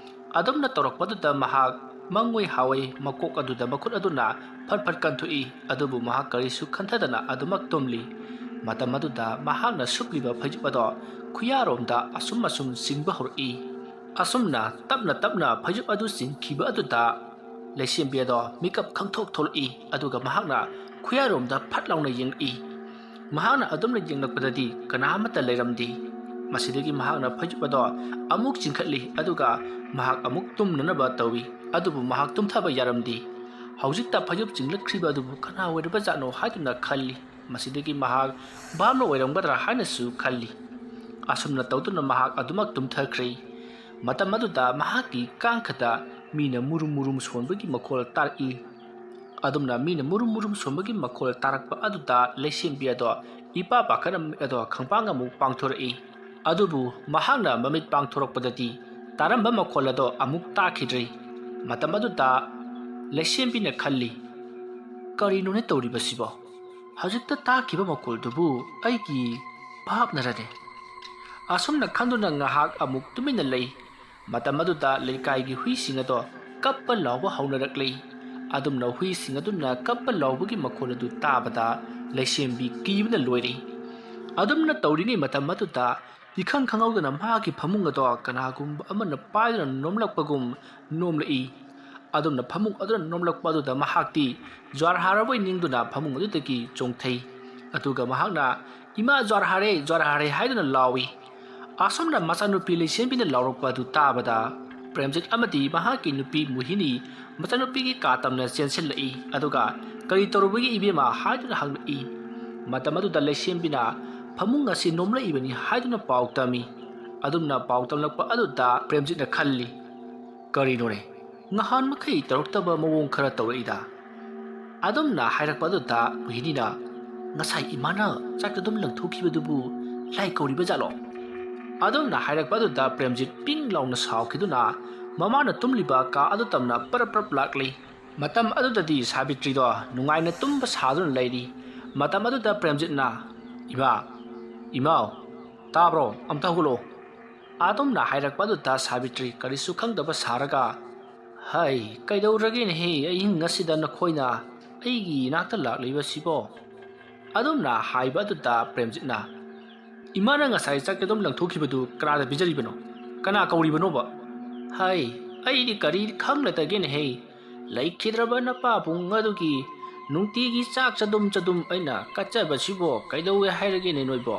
ꯑꯗꯨꯝꯅ ꯇꯧꯔꯛꯄꯗꯨꯗ ꯃꯍꯥꯛ ꯃꯪꯑꯣꯏ ꯍꯥꯑꯣꯏ ꯃꯀꯣꯛ ꯑꯗꯨꯗ ꯃꯈꯨꯠ ꯑꯗꯨꯅ ꯐꯠ ꯐꯠ ꯀꯟꯊꯣꯛꯏ, ꯑꯗꯨꯕꯨ ꯃꯍꯥꯛ ꯀꯔꯤꯁꯨ ꯈꯟꯊꯗꯅ ꯑꯗꯨꯃꯛ ꯇꯨꯝꯂꯤ꯫ ꯃꯇꯝ ꯑꯗꯨꯗ ꯃꯍꯥꯛꯅ ꯁꯨꯞꯂꯤꯕ ꯐꯩꯖꯨꯞ ꯑꯗꯣ ꯈꯨꯌꯥꯔꯣꯝꯗ ꯑꯁꯨꯝ ꯑꯁꯨꯝ ꯆꯤꯡꯕ ꯍꯧꯔꯛꯏ꯫ ꯑꯁꯨꯝꯅ ꯇꯞꯅ ꯇꯞꯅ ꯐꯩꯖꯨꯞ ꯑꯗꯨ ꯆꯤꯡꯈꯤꯕ ꯑꯗꯨꯗ ꯂꯩꯁꯦꯝꯕꯤ ꯑꯗꯣ ꯃꯤꯀꯞ ꯈꯪꯊꯣꯛ ꯊꯣꯛꯂꯛꯏ, ꯑꯗꯨꯒ ꯃꯍꯥꯛꯅ ꯈꯨꯌꯥꯔꯣꯝꯗ ꯐꯠ ꯂꯥꯎꯅ ꯌꯦꯡꯂꯛꯏ꯫ ꯃꯍꯥꯛꯅ ꯑꯗꯨꯝꯅ ꯌꯦꯡꯂꯛꯄꯗꯗꯤ ꯀꯅꯥ ꯑꯃꯠꯇ ꯂꯩꯔꯝꯗꯦ꯫ ꯃꯁꯤꯗꯒꯤ ꯃꯍꯥꯛꯅ ꯐꯩꯖꯨꯞ ꯑꯗꯣ ꯑꯃꯨꯛ ꯆꯤꯡꯈꯠꯂꯤ, ꯑꯗꯨꯒ ꯃꯍꯥꯛ ꯑꯃꯨꯛ ꯇꯨꯝꯅꯅꯕ ꯇꯧꯏ꯫ ꯑꯗꯨꯕꯨ ꯃꯍꯥꯛ ꯇꯨꯝꯊꯕ ꯌꯥꯔꯝꯗꯦ꯫ ꯍꯧꯖꯤꯛꯇ ꯐꯩꯖꯨꯞ ꯆꯤꯡꯂꯛꯈ꯭ꯔꯤꯕ ꯑꯗꯨꯕꯨ ꯀꯅꯥ ꯑꯣꯏꯔꯕꯖꯥꯠꯅꯣ ꯍꯥꯏꯗꯨꯅ ꯈꯜꯂꯤ꯫ ꯃꯁꯤꯗꯒꯤ ꯃꯍꯥꯛ ꯚꯥꯞꯅ ꯑꯣꯏꯔꯝꯒꯗ꯭ꯔꯥ ꯍꯥꯏꯅꯁꯨ ꯈꯜꯂꯤ꯫ ꯑꯁꯨꯝꯅ ꯇꯧꯗꯨꯅ ꯃꯍꯥꯛ ꯑꯗꯨꯃꯛ ꯇꯨꯝꯊꯈ꯭ꯔꯦ꯫ ꯃꯇꯝ ꯑꯗꯨꯗ ꯃꯍꯥꯛꯀꯤ ꯀꯥꯡꯈꯗ ꯃꯤꯅ ꯃꯨꯔꯨꯝ ꯃꯨꯔꯨꯝ ꯁꯣꯟꯕꯒꯤ ꯃꯈꯣꯜ ꯇꯥꯔꯛꯏ꯫ ꯑꯗꯨꯝꯅ ꯃꯤꯅ ꯃꯨꯔꯨꯝ ꯃꯨꯔꯨꯝ ꯁꯣꯟꯕꯒꯤ ꯃꯈꯣꯜ ꯇꯥꯔꯛꯄ ꯑꯗꯨꯗ ꯂꯩꯁꯦꯝꯕꯤ ꯑꯗꯣ ꯏꯄꯥ ꯄꯥꯈꯠꯅ ꯃꯃꯤꯠ ꯑꯗꯣ ꯈꯪꯄꯥꯡ ꯑꯃꯨꯛ ꯄꯥꯡꯊꯣꯔꯛꯏ꯫ ꯑꯗꯨꯕꯨ ꯃꯍꯥꯛꯅ ꯃꯃꯤꯠ ꯄꯥꯡꯊꯣꯔꯛꯄꯗꯗꯤ ꯇꯥꯔꯝꯕ ꯃꯈꯣꯜ ꯑꯗꯣ ꯑꯃꯨꯛ ꯇꯥꯈꯤꯗ꯭ꯔꯦ꯫ ꯃꯇꯝ ꯑꯗꯨꯗ ꯂꯩꯁꯦꯝꯕꯤꯅ ꯈꯜꯂꯤ, "ꯀꯔꯤꯅꯣꯅꯦ ꯇꯧꯔꯤꯕꯁꯤꯕꯣ? ꯍꯧꯖꯤꯛꯇ ꯇꯥꯈꯤꯕ ꯃꯈꯣꯜꯗꯨꯕꯨ ꯑꯩꯒꯤ ꯚꯥꯞꯅꯔꯅꯦ꯫ ꯑꯁꯨꯝꯅ ꯈꯟꯗꯨꯅ ꯉꯥꯏꯍꯥꯛ ꯑꯃꯨꯛ ꯇꯨꯃꯤꯟꯅ ꯂꯩ꯫ ꯃꯇꯝ ꯑꯗꯨꯗ ꯂꯩꯀꯥꯏꯒꯤ ꯍꯨꯏꯁꯤꯡ ꯑꯗꯣ ꯀꯞꯄ ꯂꯥꯎꯕ ꯍꯧꯅꯔꯛꯂꯤ꯫ ꯑꯗꯨꯝꯅ ꯍꯨꯏꯁꯤꯡ ꯑꯗꯨꯅ ꯀꯞꯄ ꯂꯥꯎꯕꯒꯤ ꯃꯈꯣꯜ ꯑꯗꯨ ꯇꯥꯕꯗ ꯂꯩꯁꯦꯝꯕꯤ ꯀꯤꯕꯅ ꯂꯣꯏꯔꯤ꯫ ꯑꯗꯨꯝꯅ ꯇꯧꯔꯤꯉꯩ ꯃꯇꯝ ꯑꯗꯨꯗ ꯏꯈꯪ ꯈꯪꯍꯧꯗꯅ ꯃꯍꯥꯛꯀꯤ ꯐꯃꯨꯡ ꯑꯗꯣ ꯀꯅꯥꯒꯨꯝꯕ ꯑꯃꯅ ꯄꯥꯏꯗꯨꯅ ꯅꯣꯝꯂꯛꯄꯒꯨꯝ ꯅꯣꯝꯂꯛꯏ꯫ ꯑꯗꯨꯝꯅ ꯐꯃꯨꯡ ꯑꯗꯨꯗ ꯅꯣꯝꯂꯛꯄ ꯑꯗꯨꯗ ꯃꯍꯥꯛꯇꯤ ꯖ꯭ꯋꯥꯔ ꯍꯥꯔꯕꯣꯏ ꯅꯤꯡꯗꯨꯅ ꯐꯃꯨꯡ ꯑꯗꯨꯗꯒꯤ ꯆꯣꯡꯊꯩ꯫ ꯑꯗꯨꯒ ꯃꯍꯥꯛꯅ "ꯏꯃꯥ, ꯖ꯭ꯋꯥꯔ ꯍꯥꯔꯦ, ꯖ꯭ꯋꯥꯔ ꯍꯥꯔꯦ" ꯍꯥꯏꯗꯨꯅ ꯂꯥꯎꯏ꯫ ꯑꯁꯨꯝꯅ ꯃꯆꯥꯅꯨꯄꯤ ꯂꯩꯁꯦꯝꯕꯤꯅ ꯂꯥꯎꯔꯛꯄ ꯑꯗꯨ ꯇꯥꯕꯗ ꯄ꯭ꯔꯦꯝꯖꯤꯠ ꯑꯃꯗꯤ ꯃꯍꯥꯛꯀꯤ ꯅꯨꯄꯤ ꯃꯣꯍꯤꯅꯤ ꯃꯆꯥꯅꯨꯄꯤꯒꯤ ꯀꯥ ꯇꯝꯅ ꯆꯦꯟꯁꯤꯜꯂꯛꯏ꯫ ꯑꯗꯨꯒ "ꯀꯔꯤ ꯇꯧꯔꯨꯕꯒꯤ ꯏꯕꯦꯝꯃ?" ꯍꯥꯏꯗꯨꯅ ꯍꯪꯂꯛꯏ꯫ ꯃꯇꯝ ꯑꯗꯨꯗ ꯂꯩꯁꯦꯝꯕꯤꯅ "ꯐꯃꯨꯡ ꯑꯁꯤ ꯅꯣꯝꯂꯛꯏꯕꯅꯤ" ꯍꯥꯏꯗꯨꯅ ꯄꯥꯎ ꯇꯝꯃꯤ꯫ ꯑꯗꯨꯝꯅ ꯄꯥꯎ ꯇꯝꯂꯛꯄ ꯑꯗꯨꯗ ꯄ꯭ꯔꯦꯝꯖꯤꯠꯅ ꯈꯜꯂꯤ, "ꯀꯔꯤꯅꯣꯅꯦ, ꯉꯍꯥꯟ ꯃꯈꯩ ꯇꯧꯔꯛꯇꯕ ꯃꯑꯣꯡ ꯈꯔ ꯇꯧꯔꯛꯏꯗ?" ꯑꯗꯨꯝꯅ ꯍꯥꯏꯔꯛꯄ ꯑꯗꯨꯗ ꯃꯣꯍꯤꯅꯤꯅ, "ꯉꯁꯥꯏ ꯏꯃꯥꯅ ꯆꯥꯛ ꯑꯗꯨꯝ ꯂꯪꯊꯣꯛꯈꯤꯕꯗꯨꯕꯨ ꯂꯥꯏ ꯀꯧꯔꯤꯕ ꯖꯥꯠꯂꯣ?" ꯑꯗꯨꯝꯅ ꯍꯥꯏꯔꯛꯄ ꯑꯗꯨꯗ ꯄ꯭ꯔꯦꯝꯖꯤꯠ ꯄꯤꯡ ꯂꯥꯎꯅ ꯁꯥꯎꯈꯤꯗꯨꯅ ꯃꯃꯥꯅ ꯇꯨꯝꯂꯤꯕ ꯀꯥ ꯑꯗꯨ ꯇꯝꯅ ꯄ꯭ꯔꯞ ꯄ꯭ꯔꯞ ꯂꯥꯛꯂꯤ꯫ ꯃꯇꯝ ꯑꯗꯨꯗꯗꯤ ꯁꯥꯕꯤꯇ꯭ꯔꯤꯗꯣ ꯅꯨꯡꯉꯥꯏꯅ ꯇꯨꯝꯕ ꯁꯥꯗꯨꯅ ꯂꯩꯔꯤ꯫ ꯃꯇꯝ ꯑꯗꯨꯗ ꯄ꯭ꯔꯦꯝꯖꯤꯠꯅ, "ꯏꯃꯥ, ꯏꯃꯥꯎ, ꯇꯥꯕ꯭ꯔꯣ? ꯑꯝꯇ ꯍꯧꯒꯠꯂꯛꯑꯣ꯫" ꯑꯗꯨꯝꯅ ꯍꯥꯏꯔꯛꯄ ꯑꯗꯨꯗ ꯁꯥꯕꯤꯇ꯭ꯔꯤ ꯀꯔꯤꯁꯨ ꯈꯪꯗꯕ ꯁꯥꯔꯒ, "ꯍꯩ, ꯀꯩꯗꯧꯔꯒꯦꯅꯦꯍꯦ ꯑꯍꯤꯡ ꯑꯁꯤꯗ ꯅꯈꯣꯏꯅ ꯑꯩꯒꯤ ꯏꯅꯥꯛꯇ ꯂꯥꯛꯂꯤꯕꯁꯤꯕꯣ?" ꯑꯗꯨꯝꯅ ꯍꯥꯏꯕ ꯑꯗꯨꯗ ꯄ꯭ꯔꯦꯝꯖꯤꯠꯅ, "ꯏꯃꯥꯅ ꯉꯁꯥꯏ ꯆꯥꯛ ꯑꯗꯨꯝ ꯂꯪꯊꯣꯛꯈꯤꯕꯗꯨ ꯀꯅꯥꯗ ꯄꯤꯖꯔꯤꯕꯅꯣ? ꯀꯅꯥ ꯀꯧꯔꯤꯕꯅꯣꯕ?" "ꯍꯩ, ꯑꯩꯗꯤ ꯀꯔꯤ ꯈꯪꯂꯗꯒꯦꯅꯦꯍꯦ? ꯂꯩꯈꯤꯗ꯭ꯔꯕ ꯅꯄꯥꯕꯨꯡ ꯑꯗꯨꯒꯤ ꯅꯨꯡꯇꯤꯒꯤ ꯆꯥꯛ ꯆꯗꯨꯝ ꯆꯗꯨꯝ ꯑꯩꯅ ꯀꯠꯆꯕꯁꯤꯕꯣ ꯀꯩꯗꯧꯋꯦ ꯍꯥꯏꯔꯒꯦꯅꯦ ꯅꯣꯏꯕꯣ?"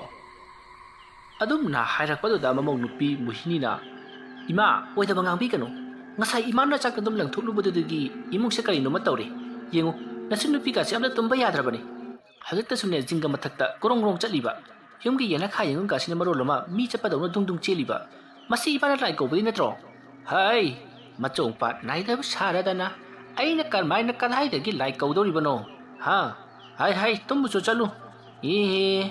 ꯑꯗꯨꯝꯅ ꯍꯥꯏꯔꯛꯄꯗꯨꯗ ꯃꯃꯧ ꯅꯨꯄꯤ ꯃꯣꯍꯤꯅꯤꯅ, "ꯏꯃꯥ, ꯑꯣꯏꯗꯕ ꯉꯥꯡꯕꯤꯒꯅꯨ꯫ ꯉꯁꯥꯏ ꯏꯃꯥꯅ ꯆꯥꯛ ꯑꯗꯨꯝ ꯂꯪꯊꯣꯛꯂꯨꯕꯗꯨꯗꯒꯤ ꯏꯃꯨꯡꯁꯦ ꯀꯔꯤꯅꯣꯃ ꯇꯧꯔꯦ꯫ ꯌꯦꯡꯉꯨ, ꯅꯆꯟ ꯅꯨꯄꯤꯒꯁꯦ ꯑꯝꯇ ꯇꯨꯝꯕ ꯌꯥꯗ꯭ꯔꯕꯅꯤ꯫ ꯍꯧꯖꯤꯛꯇꯁꯨꯅꯦ ꯖꯤꯡꯒ ꯃꯊꯛꯇ ꯀ꯭ꯔꯣꯡ ꯀ꯭ꯔꯣꯡ ꯆꯠꯂꯤꯕ꯫ ꯌꯨꯝꯒꯤ ꯌꯦꯅꯈꯥ ꯌꯦꯡꯉꯨꯒꯁꯤꯅ ꯃꯔꯣꯜ ꯑꯃ ꯃꯤ ꯆꯠꯄꯗꯧꯅ ꯗꯨꯡ ꯗꯨꯡ ꯆꯦꯜꯂꯤꯕ꯫ ꯃꯁꯤ ꯏꯃꯥꯅ ꯂꯥꯏ ꯀꯧꯕꯗꯤ ꯅꯠꯇ꯭ꯔꯣ? ꯍꯩ, ꯃꯆꯣꯡ ꯄꯥꯠ ꯅꯥꯏꯗꯕ ꯁꯥꯔꯗꯅ ꯑꯩꯅ ꯀꯔꯝꯍꯥꯏꯅ ꯀꯗꯥꯏꯗꯒꯤ ꯂꯥꯏ ꯀꯧꯗꯧꯔꯤꯕꯅꯣ? ꯍꯥ? ꯍꯥꯏ ꯍꯥꯏ, ꯇꯨꯝꯕꯁꯨ ꯆꯠꯂꯨ꯫ ꯑꯦ"꯫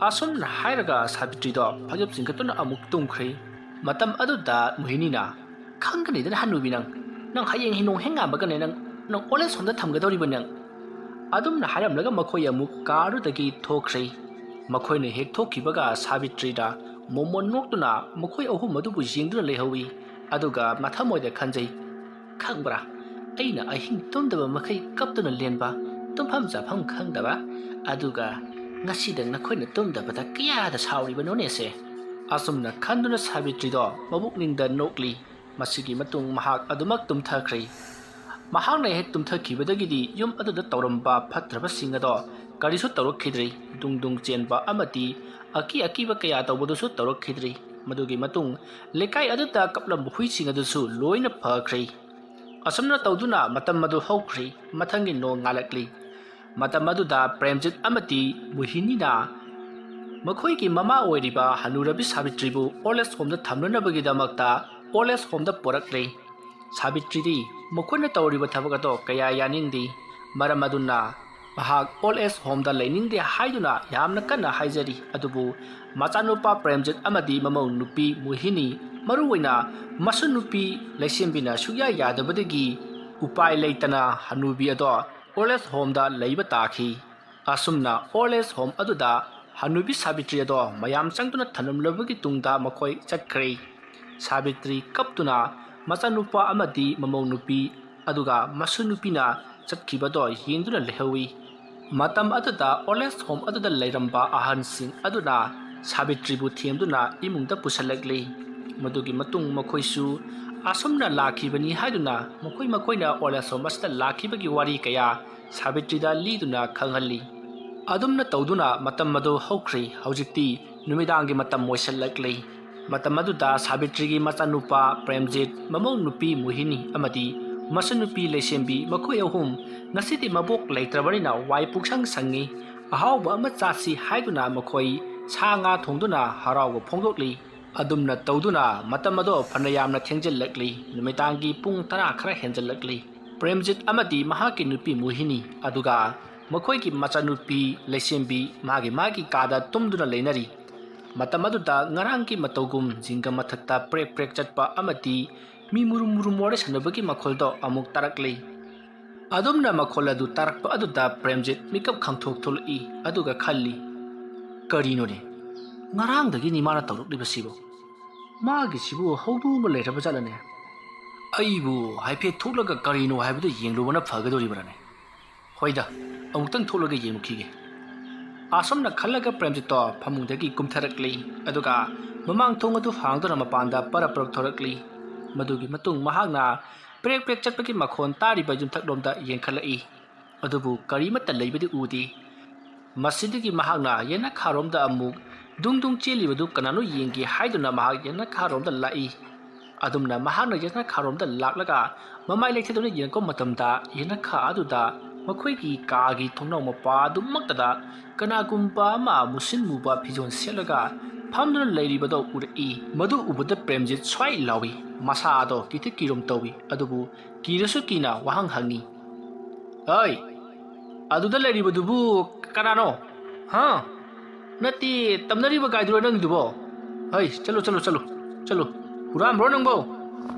ꯑꯁꯨꯝꯅ ꯍꯥꯏꯔꯒ ꯁꯥꯕꯤꯇ꯭ꯔꯤꯗꯣ ꯐꯩꯖꯨꯞ ꯆꯤꯡꯈꯠꯇꯨꯅ ꯑꯃꯨꯛ ꯇꯨꯝꯈ꯭ꯔꯦ꯫ ꯃꯇꯝ ꯑꯗꯨꯗ ꯃꯣꯍꯤꯅꯤꯅ, "ꯈꯪꯒꯅꯤꯗꯅ ꯍꯅꯨꯕꯤ ꯅꯪ, ꯅꯪ ꯍꯌꯦꯡ ꯍꯤ ꯅꯣꯡ ꯍꯦꯛ ꯉꯥꯟꯕꯒꯅꯦ ꯅꯪ, ꯅꯪ old age home ꯗ ꯊꯝꯒꯗꯧꯔꯤꯕ ꯅꯪ꯫ ꯑꯗꯨꯝꯅ ꯍꯥꯏꯔꯝꯂꯒ ꯃꯈꯣꯏ ꯑꯃꯨꯛ ꯀꯥꯔꯗꯨꯗꯒꯤ ꯊꯣꯛꯈ꯭ꯔꯦ꯫ ꯃꯈꯣꯏꯅ ꯍꯦꯛ ꯊꯣꯛꯈꯤꯕꯒ ꯁꯥꯕꯤꯇ꯭ꯔꯤꯅ ꯃꯣꯃꯣꯟ ꯅꯣꯛꯇꯨꯅ ꯃꯈꯣꯏ ꯑꯍꯨꯝ ꯑꯗꯨꯕꯨ ꯌꯦꯡꯗꯨꯅ ꯂꯩꯍꯧꯏ꯫ ꯑꯗꯨꯒ ꯃꯊꯃꯣꯏꯗ ꯈꯟꯖꯩ, "ꯈꯪꯕ꯭ꯔꯥ, ꯑꯩꯅ ꯑꯍꯤꯡ ꯇꯨꯝꯗꯕ ꯃꯈꯩ ꯀꯞꯇꯨꯅ ꯂꯦꯟꯕ, ꯇꯨꯝꯐꯝ ꯆꯥꯐꯝ ꯈꯪꯗꯕ, ꯑꯗꯨꯒ ꯉꯁꯤꯗ ꯅꯈꯣꯏꯅ ꯇꯨꯝꯗꯕꯗ ꯀꯌꯥꯗ ꯁꯥꯎꯔꯤꯕꯅꯣꯅꯦꯁꯦ?" ꯑꯁꯨꯝꯅ ꯈꯟꯗꯨꯅ ꯁꯥꯕꯤꯇ꯭ꯔꯤꯗꯣ ꯃꯕꯨꯛꯅꯤꯡꯗ ꯅꯣꯛꯂꯤ꯫ ꯃꯁꯤꯒꯤ ꯃꯇꯨꯡ ꯃꯍꯥꯛ ꯑꯗꯨꯃꯛ ꯇꯨꯝꯊꯈ꯭ꯔꯦ꯫ ꯃꯍꯥꯛꯅ ꯍꯦꯛ ꯇꯨꯝꯊꯈꯤꯕꯗꯒꯤꯗꯤ ꯌꯨꯝ ꯑꯗꯨꯗ ꯇꯧꯔꯝꯕ ꯐꯠꯇ꯭ꯔꯕꯁꯤꯡ ꯑꯗꯣ ꯀꯔꯤꯁꯨ ꯇꯧꯔꯛꯈꯤꯗ꯭ꯔꯦ꯫ ꯗꯨꯡ ꯗꯨꯡ ꯆꯦꯟꯕ ꯑꯃꯗꯤ ꯑꯀꯤ ꯑꯀꯤꯕ ꯀꯌꯥ ꯇꯧꯕꯗꯨꯁꯨ ꯇꯧꯔꯛꯈꯤꯗ꯭ꯔꯦ꯫ ꯃꯗꯨꯒꯤ ꯃꯇꯨꯡ ꯂꯩꯀꯥꯏ ꯑꯗꯨꯗ ꯀꯞꯂꯝꯕ ꯍꯨꯏꯁꯤꯡ ꯑꯗꯨꯁꯨ ꯂꯣꯏꯅ ꯐꯈ꯭ꯔꯦ꯫ ꯑꯁꯨꯝꯅ ꯇꯧꯗꯨꯅ ꯃꯇꯝ ꯑꯗꯨ ꯍꯧꯈ꯭ꯔꯦ꯫ ꯃꯊꯪꯒꯤ ꯅꯣꯡ ꯉꯥꯜꯂꯛꯂꯤ꯫ ꯃꯇꯝ ꯑꯗꯨꯗ ꯄ꯭ꯔꯦꯝꯖꯤꯠ ꯑꯃꯗꯤ ꯃꯣꯍꯤꯅꯤꯅ ꯃꯈꯣꯏꯒꯤ ꯃꯃꯥ ꯑꯣꯏꯔꯤꯕ ꯍꯅꯨꯔꯕꯤ ꯁꯥꯕꯤꯇ꯭ꯔꯤꯕꯨ ꯑꯣꯜ ꯑꯦꯖ ꯍꯣꯝꯗ ꯊꯝꯅꯅꯕꯒꯤꯗꯃꯛꯇ ꯑꯣꯜ ꯑꯦꯖ ꯍꯣꯝꯗ ꯄꯣꯔꯛꯂꯦ꯫ ꯁꯥꯕꯤꯇ꯭ꯔꯤꯗꯤ ꯃꯈꯣꯏꯅ ꯇꯧꯔꯤꯕ ꯊꯕꯛ ꯑꯗꯣ ꯀꯌꯥ ꯌꯥꯅꯤꯡꯗꯦ꯫ ꯃꯔꯝ ꯑꯗꯨꯅ ꯃꯍꯥꯛ ꯑꯣꯜ ꯑꯦꯖ ꯍꯣꯝꯗ ꯂꯩꯅꯤꯡꯗꯦ ꯍꯥꯏꯗꯨꯅ ꯌꯥꯝꯅ ꯀꯟꯅ ꯍꯥꯏꯖꯔꯤ꯫ ꯑꯗꯨꯕꯨ ꯃꯆꯥꯅꯨꯄꯥ ꯄ꯭ꯔꯦꯝꯖꯤꯠ ꯑꯃꯗꯤ ꯃꯃꯧ ꯅꯨꯄꯤ ꯃꯣꯍꯤꯅꯤ, ꯃꯔꯨꯑꯣꯏꯅ ꯃꯁꯨ ꯅꯨꯄꯤ ꯂꯩꯁꯦꯝꯕꯤꯅ ꯁꯨꯛꯌꯥ ꯌꯥꯗꯕꯗꯒꯤ ꯎꯄꯥꯏ ꯂꯩꯇꯅ ꯍꯅꯨꯕꯤ ꯑꯗꯣ ꯑꯣꯜ ꯑꯦꯖ ꯍꯣꯝꯗ ꯂꯩꯕ ꯇꯥꯈꯤ꯫ ꯑꯁꯨꯝꯅ ꯑꯣꯜ ꯑꯦꯖ ꯍꯣꯝ ꯑꯗꯨꯗ ꯍꯅꯨꯕꯤ ꯁꯥꯕꯤꯇ꯭ꯔꯤ ꯑꯗꯣ ꯃꯌꯥꯝ ꯆꯪꯗꯨꯅ ꯊꯝꯂꯝꯂꯕꯒꯤ ꯇꯨꯡꯗ ꯃꯈꯣꯏ ꯆꯠꯈ꯭ꯔꯦ꯫ ꯁꯥꯕꯤꯇ꯭ꯔꯤ ꯀꯞꯇꯨꯅ ꯃꯆꯥꯅꯨꯄꯥ ꯑꯃꯗꯤ ꯃꯃꯧ ꯅꯨꯄꯤ ꯑꯗꯨꯒ ꯃꯁꯨ ꯅꯨꯄꯤꯅ ꯆꯠꯈꯤꯕꯗꯣ ꯌꯦꯡꯗꯨꯅ ꯂꯩꯍꯧꯏ꯫ ꯃꯇꯝ ꯑꯗꯨꯗ ꯑꯣꯜ ꯑꯦꯖ ꯍꯣꯝ ꯑꯗꯨꯗ ꯂꯩꯔꯝꯕ ꯑꯍꯟꯁꯤꯡ ꯑꯗꯨꯅ ꯁꯥꯕꯤꯇ꯭ꯔꯤꯕꯨ ꯊꯦꯝꯗꯨꯅ ꯏꯃꯨꯡꯗ ꯄꯨꯁꯤꯜꯂꯛꯂꯤ꯫ ꯃꯗꯨꯒꯤ ꯃꯇꯨꯡ ꯃꯈꯣꯏꯁꯨ ꯑꯁꯨꯝꯅ ꯂꯥꯛꯈꯤꯕꯅꯤ ꯍꯥꯏꯗꯨꯅ ꯃꯈꯣꯏ ꯃꯈꯣꯏꯅ ꯑꯣꯜ ꯑꯦꯖ ꯍꯣꯝ ꯑꯁꯤꯗ ꯂꯥꯛꯈꯤꯕꯒꯤ ꯋꯥꯔꯤ ꯀꯌꯥ ꯁꯥꯕꯤꯇ꯭ꯔꯤꯗ ꯂꯤꯗꯨꯅ ꯈꯪꯍꯜꯂꯤ꯫ ꯑꯗꯨꯝꯅ ꯇꯧꯗꯨꯅ ꯃꯇꯝ ꯑꯗꯨ ꯍꯧꯈ꯭ꯔꯦ꯫ ꯍꯧꯖꯤꯛꯇꯤ ꯅꯨꯃꯤꯗꯥꯡꯒꯤ ꯃꯇꯝ ꯑꯣꯏꯁꯤꯜꯂꯛꯂꯤ꯫ ꯃꯇꯝ ꯑꯗꯨꯗ ꯁꯥꯕꯤꯇ꯭ꯔꯤꯒꯤ ꯃꯆꯥꯅꯨꯄꯥ ꯄ꯭ꯔꯦꯝꯖꯤꯠ, ꯃꯃꯧ ꯅꯨꯄꯤ ꯃꯣꯍꯤꯅꯤ ꯑꯃꯗꯤ ꯃꯁꯨ ꯅꯨꯄꯤ ꯂꯩꯁꯦꯝꯕꯤ, ꯃꯈꯣꯏ ꯑꯍꯨꯝ ꯉꯁꯤꯗꯤ ꯃꯕꯣꯛ ꯂꯩꯇ꯭ꯔꯕꯅꯤꯅ ꯋꯥꯏ ꯄꯨꯛꯁꯪ ꯁꯪꯉꯤ, ꯑꯍꯥꯎꯕ ꯑꯃ ꯆꯥꯁꯤ ꯍꯥꯏꯗꯨꯅ ꯃꯈꯣꯏ ꯁꯥ ꯉꯥ ꯊꯣꯡꯗꯨꯅ ꯍꯔꯥꯎꯕ ꯐꯣꯡꯗꯣꯛꯂꯤ꯫ ꯑꯗꯨꯝꯅ ꯇꯧꯗꯨꯅ ꯃꯇꯝ ꯑꯗꯣ ꯐꯅ ꯌꯥꯝꯅ ꯊꯦꯡꯖꯤꯜꯂꯛꯂꯤ꯫ ꯅꯨꯃꯤꯗꯥꯡꯒꯤ ꯄꯨꯡ ꯇꯔꯥ ꯈꯔ ꯍꯦꯟꯖꯜꯂꯛꯂꯤ꯫ ꯄ꯭ꯔꯦꯝꯖꯤꯠ ꯑꯃꯗꯤ ꯃꯍꯥꯛꯀꯤ ꯅꯨꯄꯤ ꯃꯣꯍꯤꯅꯤ, ꯑꯗꯨꯒ ꯃꯈꯣꯏꯒꯤ ꯃꯆꯥꯅꯨꯄꯤ ꯂꯩꯁꯦꯝꯕꯤ ꯃꯥꯒꯤ ꯃꯥꯒꯤ ꯀꯥꯗ ꯇꯨꯝꯗꯨꯅ ꯂꯩꯅꯔꯤ꯫ ꯃꯇꯝ ꯑꯗꯨꯗ ꯉꯔꯥꯡꯒꯤ ꯃꯇꯧꯒꯨꯝ ꯖꯤꯡꯒ ꯃꯊꯛꯇ ꯄ꯭ꯔꯦꯛ ꯄ꯭ꯔꯦꯛ ꯆꯠꯄ ꯑꯃꯗꯤ ꯃꯤ ꯃꯨꯔꯨꯝ ꯃꯨꯔꯨꯝ ꯋꯥꯔꯤ ꯁꯥꯟꯅꯕꯒꯤ ꯃꯈꯣꯜꯗꯣ ꯑꯃꯨꯛ ꯇꯥꯔꯛꯂꯤ꯫ ꯑꯗꯨꯝꯅ ꯃꯈꯣꯜ ꯑꯗꯨ ꯇꯥꯔꯛꯄ ꯑꯗꯨꯗ ꯄ꯭ꯔꯦꯝꯖꯤꯠ ꯃꯤꯀꯞ ꯈꯪꯊꯣꯛ ꯊꯣꯛꯂꯛꯏ꯫ ꯑꯗꯨꯒ ꯈꯜꯂꯤ, "ꯀꯔꯤꯅꯣꯅꯦ, ꯉꯔꯥꯡꯗꯒꯤꯅꯤ ꯃꯥꯅ ꯇꯧꯔꯛꯂꯤꯕꯁꯤꯕꯨ? ꯃꯥꯒꯤꯁꯤꯕꯨ ꯍꯧꯗꯣꯛꯑꯒ ꯂꯩꯔꯕ ꯖꯥꯠꯂꯅꯦ? ꯑꯩꯕꯨ ꯍꯥꯏꯐꯦꯠ ꯊꯣꯛꯂꯒ ꯀꯔꯤꯅꯣ ꯍꯥꯏꯕꯗꯨ ꯌꯦꯡꯂꯨꯕꯅ ꯐꯒꯗꯧꯔꯤꯕ꯭ꯔꯥꯅꯦ? ꯍꯣꯏꯗ, ꯑꯃꯨꯛꯇꯪ ꯊꯣꯛꯂꯒ ꯌꯦꯡꯉꯨꯈꯤꯒꯦ"꯫ ꯑꯁꯨꯝꯅ ꯈꯜꯂꯒ ꯄ꯭ꯔꯦꯝꯖꯤꯠꯇꯣ ꯐꯃꯨꯡꯗꯒꯤ ꯀꯨꯝꯊꯔꯛꯂꯤ꯫ ꯑꯗꯨꯒ ꯃꯃꯥꯡ ꯊꯣꯡ ꯑꯗꯨ ꯍꯥꯡꯗꯨꯅ ꯃꯄꯥꯟꯗ ꯄꯔꯞ ꯄꯔꯞ ꯊꯣꯔꯛꯂꯤ꯫ ꯃꯗꯨꯒꯤ ꯃꯇꯨꯡ ꯃꯍꯥꯛꯅ ꯄ꯭ꯔꯦꯛ ꯄ꯭ꯔꯦꯛ ꯆꯠꯄꯒꯤ ꯃꯈꯣꯟ ꯇꯥꯔꯤꯕ ꯌꯨꯝꯊꯛꯂꯣꯝꯗ ꯌꯦꯡꯈꯠꯂꯛꯏ꯫ ꯑꯗꯨꯕꯨ ꯀꯔꯤꯃꯠꯇ ꯂꯩꯕꯗꯤ ꯎꯗꯦ꯫ ꯃꯁꯤꯗꯒꯤ ꯃꯍꯥꯛꯅ ꯌꯦꯅꯈꯥꯔꯣꯝꯗ ꯑꯃꯨꯛ ꯗꯨꯡ ꯗꯨꯡ ꯆꯦꯜꯂꯤꯕꯗꯨ ꯀꯅꯥꯅꯣ ꯌꯦꯡꯒꯦ ꯍꯥꯏꯗꯨꯅ ꯃꯍꯥꯛ ꯌꯦꯅꯈꯥꯔꯣꯝꯗ ꯂꯥꯛꯏ꯫ ꯑꯗꯨꯝꯅ ꯃꯍꯥꯛꯅ ꯌꯦꯅꯈꯥꯔꯣꯝꯗ ꯂꯥꯛꯂꯒ ꯃꯃꯥꯏ ꯂꯩꯊꯦꯛꯇꯨꯅ ꯌꯦꯡꯉꯛꯄ ꯃꯇꯝꯗ, ꯌꯦꯅꯈꯥ ꯑꯗꯨꯗ ꯃꯈꯣꯏꯒꯤ ꯀꯥꯒꯤ ꯊꯣꯡꯅꯥꯎ ꯃꯄꯥ ꯑꯗꯨꯃꯛꯇꯗ ꯀꯅꯥꯒꯨꯝꯕ ꯑꯃ ꯃꯨꯁꯤꯟ ꯃꯨꯕ ꯐꯤꯖꯣꯜ ꯁꯦꯠꯂꯒ ꯐꯝꯗꯨꯅ ꯂꯩꯔꯤꯕꯗꯨ ꯎꯔꯛꯏ꯫ ꯃꯗꯨ ꯎꯕꯗ ꯄ꯭ꯔꯦꯝꯖꯤꯠ ꯁ꯭ꯋꯥꯏ ꯂꯥꯎꯏ꯫ ꯃꯁꯥꯗꯣ ꯀꯤꯊꯤ ꯀꯤꯔꯨꯝ ꯇꯧꯏ꯫ ꯑꯗꯨꯕꯨ ꯀꯤꯔꯁꯨ ꯀꯤꯅ ꯋꯥꯍꯪ ꯍꯪꯉꯤ, "ꯍꯩ, ꯑꯗꯨꯗ ꯂꯩꯔꯤꯕꯗꯨꯕꯨ ꯀꯅꯥꯅꯣ? ꯍꯥ? ꯅꯠꯇꯦ, ꯇꯝꯅꯔꯤꯕ ꯒꯥꯏꯗꯨꯔꯣ ꯅꯪꯒꯤꯗꯨꯕꯣ? ꯍꯩ, ꯆꯠꯂꯨ, ꯆꯠꯂꯨ, ꯆꯠꯂꯨ, ꯆꯠꯂꯨ꯫ ꯍꯨꯔꯥꯟꯕ꯭ꯔꯣ ꯅꯪꯕꯣ?"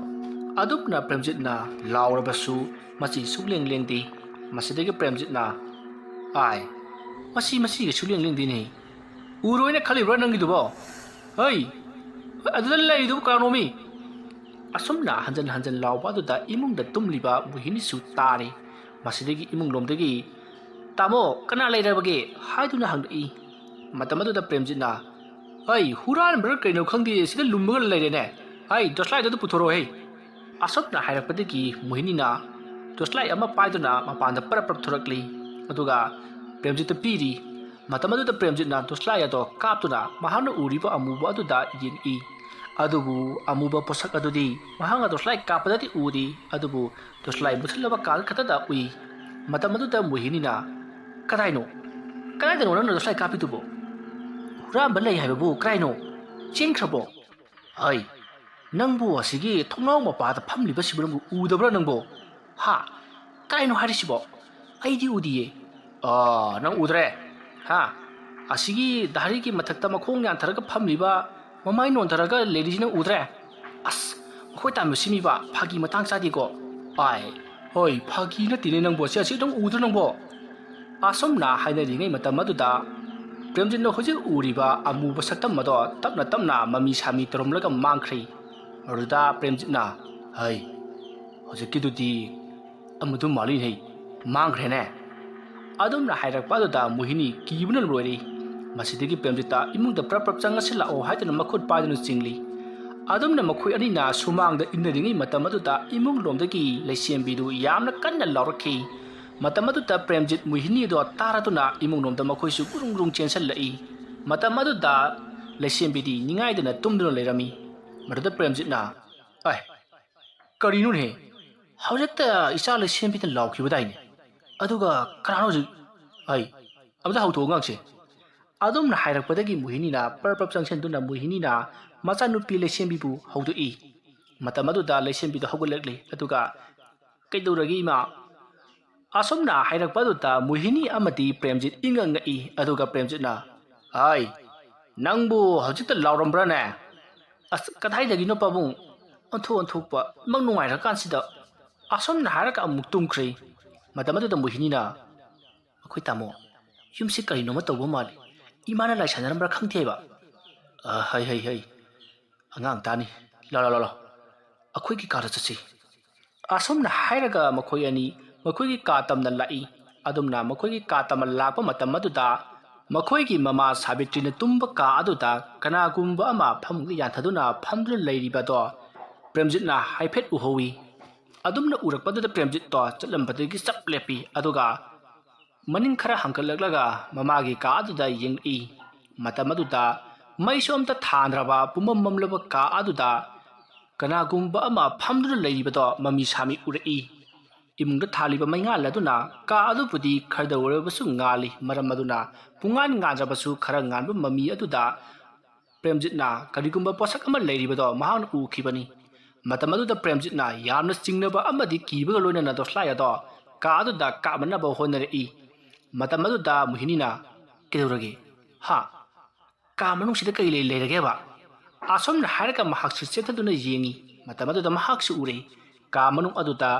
ꯑꯗꯨꯝꯅ ꯄ꯭ꯔꯦꯝꯖꯤꯠꯅ ꯂꯥꯎꯔꯕꯁꯨ ꯃꯁꯤ ꯁꯨꯛꯂꯦꯡ ꯂꯦꯡꯗꯦ꯫ ꯃꯁꯤꯗꯒꯤ ꯄ꯭ꯔꯦꯝꯖꯤꯠꯅ, "ꯑꯥꯏ, ꯃꯁꯤ ꯃꯁꯤꯒ ꯁꯨꯛꯂꯦꯡ ꯂꯦꯡꯗꯦꯅꯦ꯫ ꯎꯔꯣꯏꯅ ꯈꯜꯂꯤꯕ꯭ꯔꯥ ꯅꯪꯒꯤꯗꯨꯕꯣ? ꯍꯩ, ꯑꯗꯨꯗ ꯂꯩꯔꯤꯗꯨꯕꯨ ꯀꯅꯥꯅꯣꯃꯤ?" ꯑꯁꯨꯝꯅ ꯍꯟꯖꯟ ꯍꯟꯖꯟ ꯂꯥꯎꯕ ꯑꯗꯨꯗ ꯏꯃꯨꯡꯗ ꯇꯨꯝꯂꯤꯕ ꯃꯣꯍꯤꯅꯤꯁꯨ ꯇꯥꯔꯦ꯫ ꯃꯁꯤꯗꯒꯤ ꯏꯃꯨꯡꯂꯣꯝꯗꯒꯤ, "ꯇꯥꯃꯣ, ꯀꯅꯥ ꯂꯩꯔꯕꯒꯦ?" ꯍꯥꯏꯗꯨꯅ ꯍꯪꯂꯛꯏ꯫ ꯃꯇꯝ ꯑꯗꯨꯗ ꯄ꯭ꯔꯦꯝꯖꯤꯠꯅ, "ꯑꯩ ꯍꯨꯔꯥꯟꯕ꯭ꯔꯥ ꯀꯩꯅꯣ ꯈꯪꯗꯦ, ꯁꯤꯗ ꯂꯨꯝꯃꯒ ꯂꯩꯔꯦꯅꯦ꯫ ꯑꯩ ꯇꯣꯔꯁꯂꯥꯏꯠ ꯑꯗꯨ ꯄꯨꯊꯣꯔꯛꯑꯣꯍꯦ"꯫ ꯑꯁꯨꯝꯅ ꯍꯥꯏꯔꯛꯄꯗꯒꯤ ꯃꯣꯍꯤꯅꯤꯅ ꯇꯣꯔꯁꯂꯥꯏꯠ ꯑꯃ ꯄꯥꯏꯗꯨꯅ ꯃꯄꯥꯟꯗ ꯄꯔꯞ ꯄꯔꯞ ꯊꯣꯔꯛꯂꯤ꯫ ꯑꯗꯨꯒ ꯄ꯭ꯔꯦꯝꯖꯤꯠꯇ ꯄꯤꯔꯤ꯫ ꯃꯇꯝ ꯑꯗꯨꯗ ꯄ꯭ꯔꯦꯝꯖꯤꯠꯅ ꯇꯣꯔꯁꯂꯥꯏꯠ ꯑꯗꯣ ꯀꯥꯞꯇꯨꯅ ꯃꯍꯥꯛꯅ ꯎꯔꯤꯕ ꯑꯃꯨꯕ ꯑꯗꯨꯗ ꯌꯦꯡꯏ꯫ ꯑꯗꯨꯕꯨ ꯑꯃꯨꯕ ꯄꯣꯠꯁꯛ ꯑꯗꯨꯗꯤ ꯃꯍꯥꯛꯅ ꯇꯣꯔꯁꯂꯥꯏꯠ ꯀꯥꯞꯄꯗꯗꯤ ꯎꯗꯦ꯫ ꯑꯗꯨꯕꯨ ꯇꯣꯔꯁꯂꯥꯏꯠ ꯃꯨꯠꯊꯠꯂꯕ ꯀꯥꯟ ꯈꯛꯇꯗ ꯎꯏ꯫ ꯃꯇꯝ ꯑꯗꯨꯗ ꯃꯣꯍꯤꯅꯤꯅ, "ꯀꯗꯥꯏꯅꯣ? ꯀꯗꯥꯏꯗꯅꯣ ꯅꯪꯅ ꯇꯣꯔꯁꯂꯥꯏꯠ ꯀꯥꯞꯄꯤꯗꯨꯕꯣ? ꯍꯨꯔꯥꯟꯕ ꯂꯩ ꯍꯥꯏꯕꯕꯨ ꯀꯗꯥꯏꯅꯣ? ꯆꯦꯟꯈ꯭ꯔꯕꯣ?" "ꯍꯩ, ꯅꯪꯕꯨ ꯑꯁꯤꯒꯤ ꯊꯣꯡꯅꯥꯎ ꯃꯄꯥꯗ ꯐꯝꯂꯤꯕꯁꯤꯕꯨ ꯅꯪꯕꯨ ꯎꯗꯕ꯭ꯔꯥ ꯅꯪꯕꯣ? ꯍꯥ? ꯀꯗꯥꯏꯅꯣ ꯍꯥꯏꯔꯤꯁꯤꯕꯣ? ꯑꯩꯗꯤ ꯎꯗꯤꯌꯦ"꯫ "ꯑꯥ, ꯅꯪ ꯎꯗ꯭ꯔꯦ? ꯍꯥ? ꯑꯁꯤꯒꯤ ꯗꯥꯔꯤꯒꯤ ꯃꯊꯛꯇ ꯃꯈꯣꯡ ꯌꯥꯟꯊꯔꯒ ꯐꯝꯂꯤꯕ, ꯃꯃꯥꯏ ꯅꯣꯟꯊꯔꯒ ꯂꯩꯔꯤꯁꯤ ꯅꯪ ꯎꯗ꯭ꯔꯦ? ꯑꯁ, ꯃꯈꯣꯏ ꯇꯥꯟꯕ ꯁꯤꯃꯤꯕ ꯐꯥꯒꯤ ꯃꯇꯥꯡ ꯆꯥꯗꯦꯀꯣ꯫ ꯑꯥꯏ, "ꯍꯣꯏ, ꯐꯥꯒꯤ ꯅꯠꯇꯦꯅꯦ ꯅꯪꯕꯣ, ꯁꯤ ꯑꯁꯤ ꯑꯗꯨꯝ ꯎꯗ꯭ꯔꯣ ꯅꯪꯕꯣ?" ꯑꯁꯨꯝꯅ ꯍꯥꯏꯅꯔꯤꯉꯩ ꯃꯇꯝ ꯑꯗꯨꯗ ꯄ꯭ꯔꯦꯝꯖꯤꯠꯅ ꯍꯧꯖꯤꯛ ꯎꯔꯤꯕ ꯑꯃꯨꯕ ꯁꯛꯇꯝ ꯑꯗꯣ ꯇꯞꯅ ꯇꯞꯅ ꯃꯃꯤ ꯁꯥꯃꯤ ꯇꯧꯔꯝꯂꯒ ꯃꯥꯡꯈ꯭ꯔꯦ꯫ ꯃꯗꯨꯗ ꯄ꯭ꯔꯦꯝꯖꯤꯠꯅ, "ꯍꯩ, ꯍꯧꯖꯤꯛꯀꯤꯗꯨꯗꯤ ꯑꯃꯗꯨ ꯃꯥꯜꯂꯤꯍꯩ, ꯃꯥꯡꯈ꯭ꯔꯦꯅꯦ?" ꯑꯗꯨꯝꯅ ꯍꯥꯏꯔꯛꯄ ꯑꯗꯨꯗ ꯃꯣꯍꯤꯅꯤ ꯀꯤꯕꯅ ꯂꯣꯏꯔꯦ꯫ ꯃꯁꯤꯗꯒꯤ ꯄ꯭ꯔꯦꯝꯖꯤꯠꯇ ꯏꯃꯨꯡꯗ ꯄ꯭ꯔꯞ ꯄ꯭ꯔꯞ ꯆꯪꯉꯁꯤ ꯂꯥꯛꯑꯣ ꯍꯥꯏꯗꯨꯅ ꯃꯈꯨꯠ ꯄꯥꯏꯗꯨꯅ ꯆꯤꯡꯂꯤ꯫ ꯑꯗꯨꯝꯅ ꯃꯈꯣꯏ ꯑꯅꯤꯅ ꯁꯨꯃꯥꯡꯗ ꯏꯟꯅꯔꯤꯉꯩ ꯃꯇꯝ ꯑꯗꯨꯗ ꯏꯃꯨꯡ ꯂꯣꯝꯗꯒꯤ ꯂꯩꯁꯦꯝꯕꯤꯗꯨ ꯌꯥꯝꯅ ꯀꯟꯅ ꯂꯥꯎꯔꯛꯈꯤ꯫ ꯃꯇꯝ ꯑꯗꯨꯗ ꯄ꯭ꯔꯦꯝꯖꯤꯠ ꯃꯣꯍꯤꯅꯤ ꯑꯗꯣ ꯇꯥꯔꯗꯨꯅ ꯏꯃꯨꯡ ꯂꯣꯝꯗ ꯃꯈꯣꯏꯁꯨ ꯒꯨꯔꯨꯡ ꯒꯨꯔꯨꯡ ꯆꯦꯟꯁꯤꯜꯂꯛꯏ꯫ ꯃꯇꯝ ꯑꯗꯨꯗ ꯂꯩꯁꯦꯝꯕꯤꯗꯤ ꯅꯤꯡꯉꯥꯏꯗꯅ ꯇꯨꯝꯗꯨꯅ ꯂꯩꯔꯝꯃꯤ꯫ ꯃꯗꯨꯗ ꯄ꯭ꯔꯦꯝꯖꯤꯠꯅ, "ꯑꯥꯏ, ꯀꯔꯤꯅꯣꯅꯦꯍꯦ? ꯍꯧꯖꯤꯛꯇ ꯏꯆꯥ ꯂꯩꯁꯦꯝꯕꯤꯅ ꯂꯥꯎꯈꯤꯕꯗꯥꯏꯅꯦ? ꯑꯗꯨꯒ ꯀꯅꯥꯅꯣ ꯍꯧꯖꯤꯛ? ꯑꯩ ꯑꯝꯇ ꯍꯧꯗꯣꯛꯑꯣ ꯑꯉꯥꯡꯁꯦ꯫" ꯑꯗꯨꯝꯅ ꯍꯥꯏꯔꯛꯄꯗꯒꯤ ꯃꯣꯍꯤꯅꯤꯅ ꯄꯔꯞ ꯄꯔꯞ ꯆꯪꯁꯤꯟꯗꯨꯅ ꯃꯣꯍꯤꯅꯤꯅ ꯃꯆꯥꯅꯨꯄꯤ ꯂꯩꯁꯦꯝꯕꯤꯕꯨ ꯍꯧꯗꯣꯛꯏ꯫ ꯃꯇꯝ ꯑꯗꯨꯗ ꯂꯩꯁꯦꯝꯕꯤꯗꯨ ꯍꯧꯒꯠꯂꯛꯂꯤ꯫ ꯑꯗꯨꯒ, "ꯀꯩꯗꯧꯔꯒꯦ ꯏꯃꯥ?" ꯑꯁꯨꯝꯅ ꯍꯥꯏꯔꯛꯄ ꯑꯗꯨꯗ ꯃꯣꯍꯤꯅꯤ ꯑꯃꯗꯤ ꯄ꯭ꯔꯦꯝꯖꯤꯠ ꯏꯉꯛ ꯉꯛꯏ꯫ ꯑꯗꯨꯒ ꯄ꯭ꯔꯦꯝꯖꯤꯠꯅ, "ꯍꯥꯏ, ꯅꯪꯕꯨ ꯍꯧꯖꯤꯛꯇ ꯂꯥꯎꯔꯝꯕ꯭ꯔꯥꯅꯦ? ꯑꯁ, ꯀꯗꯥꯏꯗꯒꯤꯅꯣ ꯄꯥꯕꯨꯡ? ꯑꯣꯟꯊꯣꯛ ꯑꯣꯟꯊꯣꯛꯄ, ꯏꯃꯪ ꯅꯨꯡꯉꯥꯏꯔꯀꯥꯟꯁꯤꯗ꯫" ꯑꯁꯨꯝꯅ ꯍꯥꯏꯔꯒ ꯑꯃꯨꯛ ꯇꯨꯝꯈ꯭ꯔꯦ꯫ ꯃꯇꯝ ꯑꯗꯨꯗ ꯃꯣꯍꯤꯅꯤꯅ, "ꯑꯩꯈꯣꯏ ꯇꯥꯃꯣ, ꯌꯨꯝꯁꯤ ꯀꯔꯤꯅꯣꯃ ꯇꯧꯕ ꯃꯥꯜꯂꯤ꯫ ꯏꯃꯥꯅ ꯂꯥꯏ ꯁꯥꯟꯅꯔꯝꯕ꯭ꯔꯥ ꯈꯪꯗꯦ ꯍꯥꯏꯕ꯫" "ꯑ, ꯍꯩ, ꯍꯩ, ꯍꯩ, ꯑꯉꯥꯡ ꯇꯥꯅꯤ꯫ ꯂꯥ, ꯂꯥ, ꯂꯥ, ꯂꯥ, ꯑꯩꯈꯣꯏꯒꯤ ꯀꯥꯗ ꯆꯠꯁꯤ꯫" ꯑꯁꯨꯝꯅ ꯍꯥꯏꯔꯒ ꯃꯈꯣꯏ ꯑꯅꯤ ꯃꯈꯣꯏꯒꯤ ꯀꯥ ꯇꯝꯅ ꯂꯥꯛꯏ꯫ ꯑꯗꯨꯝꯅ ꯃꯈꯣꯏꯒꯤ ꯀꯥ ꯇꯝꯅ ꯂꯥꯛꯄ ꯃꯇꯝ ꯑꯗꯨꯗ ꯃꯈꯣꯏꯒꯤ ꯃꯃꯥ ꯁꯥꯕꯤꯇ꯭ꯔꯤꯅ ꯇꯨꯝꯕ ꯀꯥ ꯑꯗꯨꯗ ꯀꯅꯥꯒꯨꯝꯕ ꯑꯃ ꯐꯃꯨꯡꯗ ꯌꯥꯟꯊꯗꯨꯅ ꯐꯝꯗꯨꯅ ꯂꯩꯔꯤꯕꯗꯣ ꯄ꯭ꯔꯦꯝꯖꯤꯠꯅ ꯍꯥꯏꯐꯦꯠ ꯎꯍꯧꯏ꯫ ꯑꯗꯨꯝꯅ ꯎꯔꯛꯄꯗꯨꯗ ꯄ꯭ꯔꯦꯝꯖꯤꯠꯇꯣ ꯆꯠꯂꯝꯕꯗꯒꯤ ꯆꯞ ꯂꯦꯞꯄꯤ꯫ ꯑꯗꯨꯒ ꯃꯅꯤꯡ ꯈꯔ ꯍꯪꯀꯠꯂꯛꯂꯒ ꯃꯃꯥꯒꯤ ꯀꯥ ꯑꯗꯨꯗ ꯌꯦꯡꯂꯛꯏ꯫ ꯃꯇꯝ ꯑꯗꯨꯗ ꯃꯩꯁꯨ ꯑꯝꯇ ꯊꯥꯟꯗ꯭ꯔꯕ ꯄꯨꯝꯃꯝ ꯃꯝꯂꯕ ꯀꯥ ꯑꯗꯨꯗ ꯀꯅꯥꯒꯨꯝꯕ ꯑꯃ ꯐꯝꯗꯨꯅ ꯂꯩꯔꯤꯕꯗꯣ ꯃꯃꯤ ꯁꯥꯃꯤ ꯎꯔꯛꯏ꯫ ꯏꯃꯨꯡꯗ ꯊꯥꯜꯂꯤꯕ ꯃꯩꯉꯥꯜ ꯑꯗꯨꯅ ꯀꯥ ꯑꯗꯨꯕꯨꯗꯤ ꯈꯔꯗ ꯑꯣꯏꯔꯕꯁꯨ ꯉꯥꯜꯂꯤ, ꯃꯔꯝ ꯑꯗꯨꯅ ꯄꯨꯡꯉꯥꯟ ꯉꯥꯟꯗ꯭ꯔꯕꯁꯨ ꯈꯔ ꯉꯥꯟꯕ ꯃꯃꯤ ꯑꯗꯨꯗ ꯄ꯭ꯔꯦꯝꯖꯤꯠꯅ ꯀꯔꯤꯒꯨꯝꯕ ꯄꯣꯠꯁꯛ ꯑꯃ ꯂꯩꯔꯤꯕꯗꯣ ꯃꯍꯥꯛꯅ ꯎꯈꯤꯕꯅꯤ꯫ ꯃꯇꯝ ꯑꯗꯨꯗ ꯄ꯭ꯔꯦꯝꯖꯤꯠꯅ ꯌꯥꯝꯅ ꯆꯤꯡꯅꯕ ꯑꯃꯗꯤ ꯀꯤꯕꯒ ꯂꯣꯏꯅꯅ ꯇꯣꯁꯂꯥꯏ ꯑꯗꯣ ꯀꯥ ꯑꯗꯨꯗ ꯀꯥꯞꯅꯅꯕ ꯍꯣꯠꯅꯔꯛꯏ꯫ ꯃꯇꯝ ꯑꯗꯨꯗ ꯃꯣꯍꯤꯅꯤꯅ, "ꯀꯩꯗꯧꯔꯒꯦ? ꯍꯥ? ꯀꯥ ꯃꯅꯨꯡꯁꯤꯗ ꯀꯔꯤ ꯂꯩ, ꯂꯩꯔꯒꯦꯕ?" ꯑꯁꯨꯝꯅ ꯍꯥꯏꯔꯒ ꯃꯍꯥꯛꯁꯨ ꯆꯦꯟꯊꯗꯨꯅ ꯌꯦꯡꯉꯤ꯫ ꯃꯇꯝ ꯑꯗꯨꯗ ꯃꯍꯥꯛꯁꯨ ꯎꯔꯦ꯫ ꯀꯥ ꯃꯅꯨꯡ ꯑꯗꯨꯗ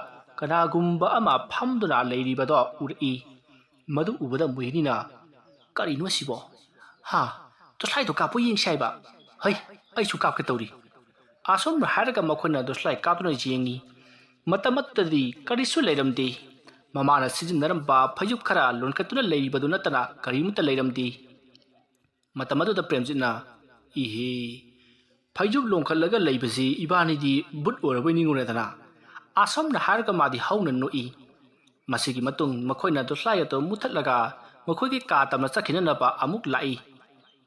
ꯀꯅꯥꯒꯨꯝꯕ ꯑꯃ ꯐꯝꯗꯨꯅ ꯂꯩꯔꯤꯕꯗꯣ ꯎꯔꯛꯏ꯫ ꯃꯗꯨ ꯎꯕꯗ ꯃꯣꯍꯤꯅꯤꯅ, "ꯀꯔꯤꯅꯣ ꯑꯁꯤꯕꯣ? ꯍꯥ? ꯇꯣꯁꯂꯥꯏꯗꯣ ꯀꯥꯞꯄꯨ ꯌꯦꯡꯁꯤ ꯍꯥꯏꯕ? ꯍꯩ, ꯑꯩꯁꯨ ꯀꯥꯞꯀꯦ ꯇꯧꯔꯤ"꯫ ꯑꯁꯨꯝꯅ ꯍꯥꯏꯔꯒ ꯃꯈꯣꯏꯅ ꯇꯣꯁꯂꯥꯏ ꯀꯥꯞꯇꯨꯅ ꯌꯦꯡꯉꯤ꯫ ꯃꯇꯝ ꯑꯗꯨꯗꯗꯤ ꯀꯔꯤꯁꯨ ꯂꯩꯔꯝꯗꯦ꯫ ꯃꯃꯥꯅ ꯁꯤꯖꯤꯟꯅꯔꯝꯕ ꯐꯩꯖꯨꯞ ꯈꯔ ꯂꯣꯟꯈꯠꯇꯨꯅ ꯂꯩꯔꯤꯕꯗꯨ ꯅꯠꯇꯅ ꯀꯔꯤꯃꯠꯇ ꯂꯩꯔꯝꯗꯦ꯫ ꯃꯇꯝ ꯑꯗꯨꯗ ꯄ꯭ꯔꯦꯝꯖꯤꯠꯅ, "ꯏꯍꯦ, ꯐꯩꯖꯨꯞ ꯂꯣꯟꯈꯠꯂꯒ ꯂꯩꯕꯁꯤ ꯏꯕꯥꯅꯤꯗꯤ ꯕꯨꯠ ꯑꯣꯏꯔꯕꯣꯏ ꯅꯤꯡꯉꯨꯔꯦꯗꯅ"꯫ ꯑꯁꯨꯝꯅ ꯍꯥꯏꯔꯒ ꯃꯥꯗꯤ ꯍꯧꯅ ꯅꯣꯛꯏ꯫ ꯃꯁꯤꯒꯤ ꯃꯇꯨꯡ ꯃꯈꯣꯏꯅ ꯇꯣꯁꯂꯥꯏ ꯑꯗꯨ ꯃꯨꯊꯠꯂꯒ ꯃꯈꯣꯏꯒꯤ ꯀꯥ ꯇꯝꯅ ꯆꯠꯈꯤꯅꯅꯕ ꯑꯃꯨꯛ ꯂꯥꯛꯏ꯫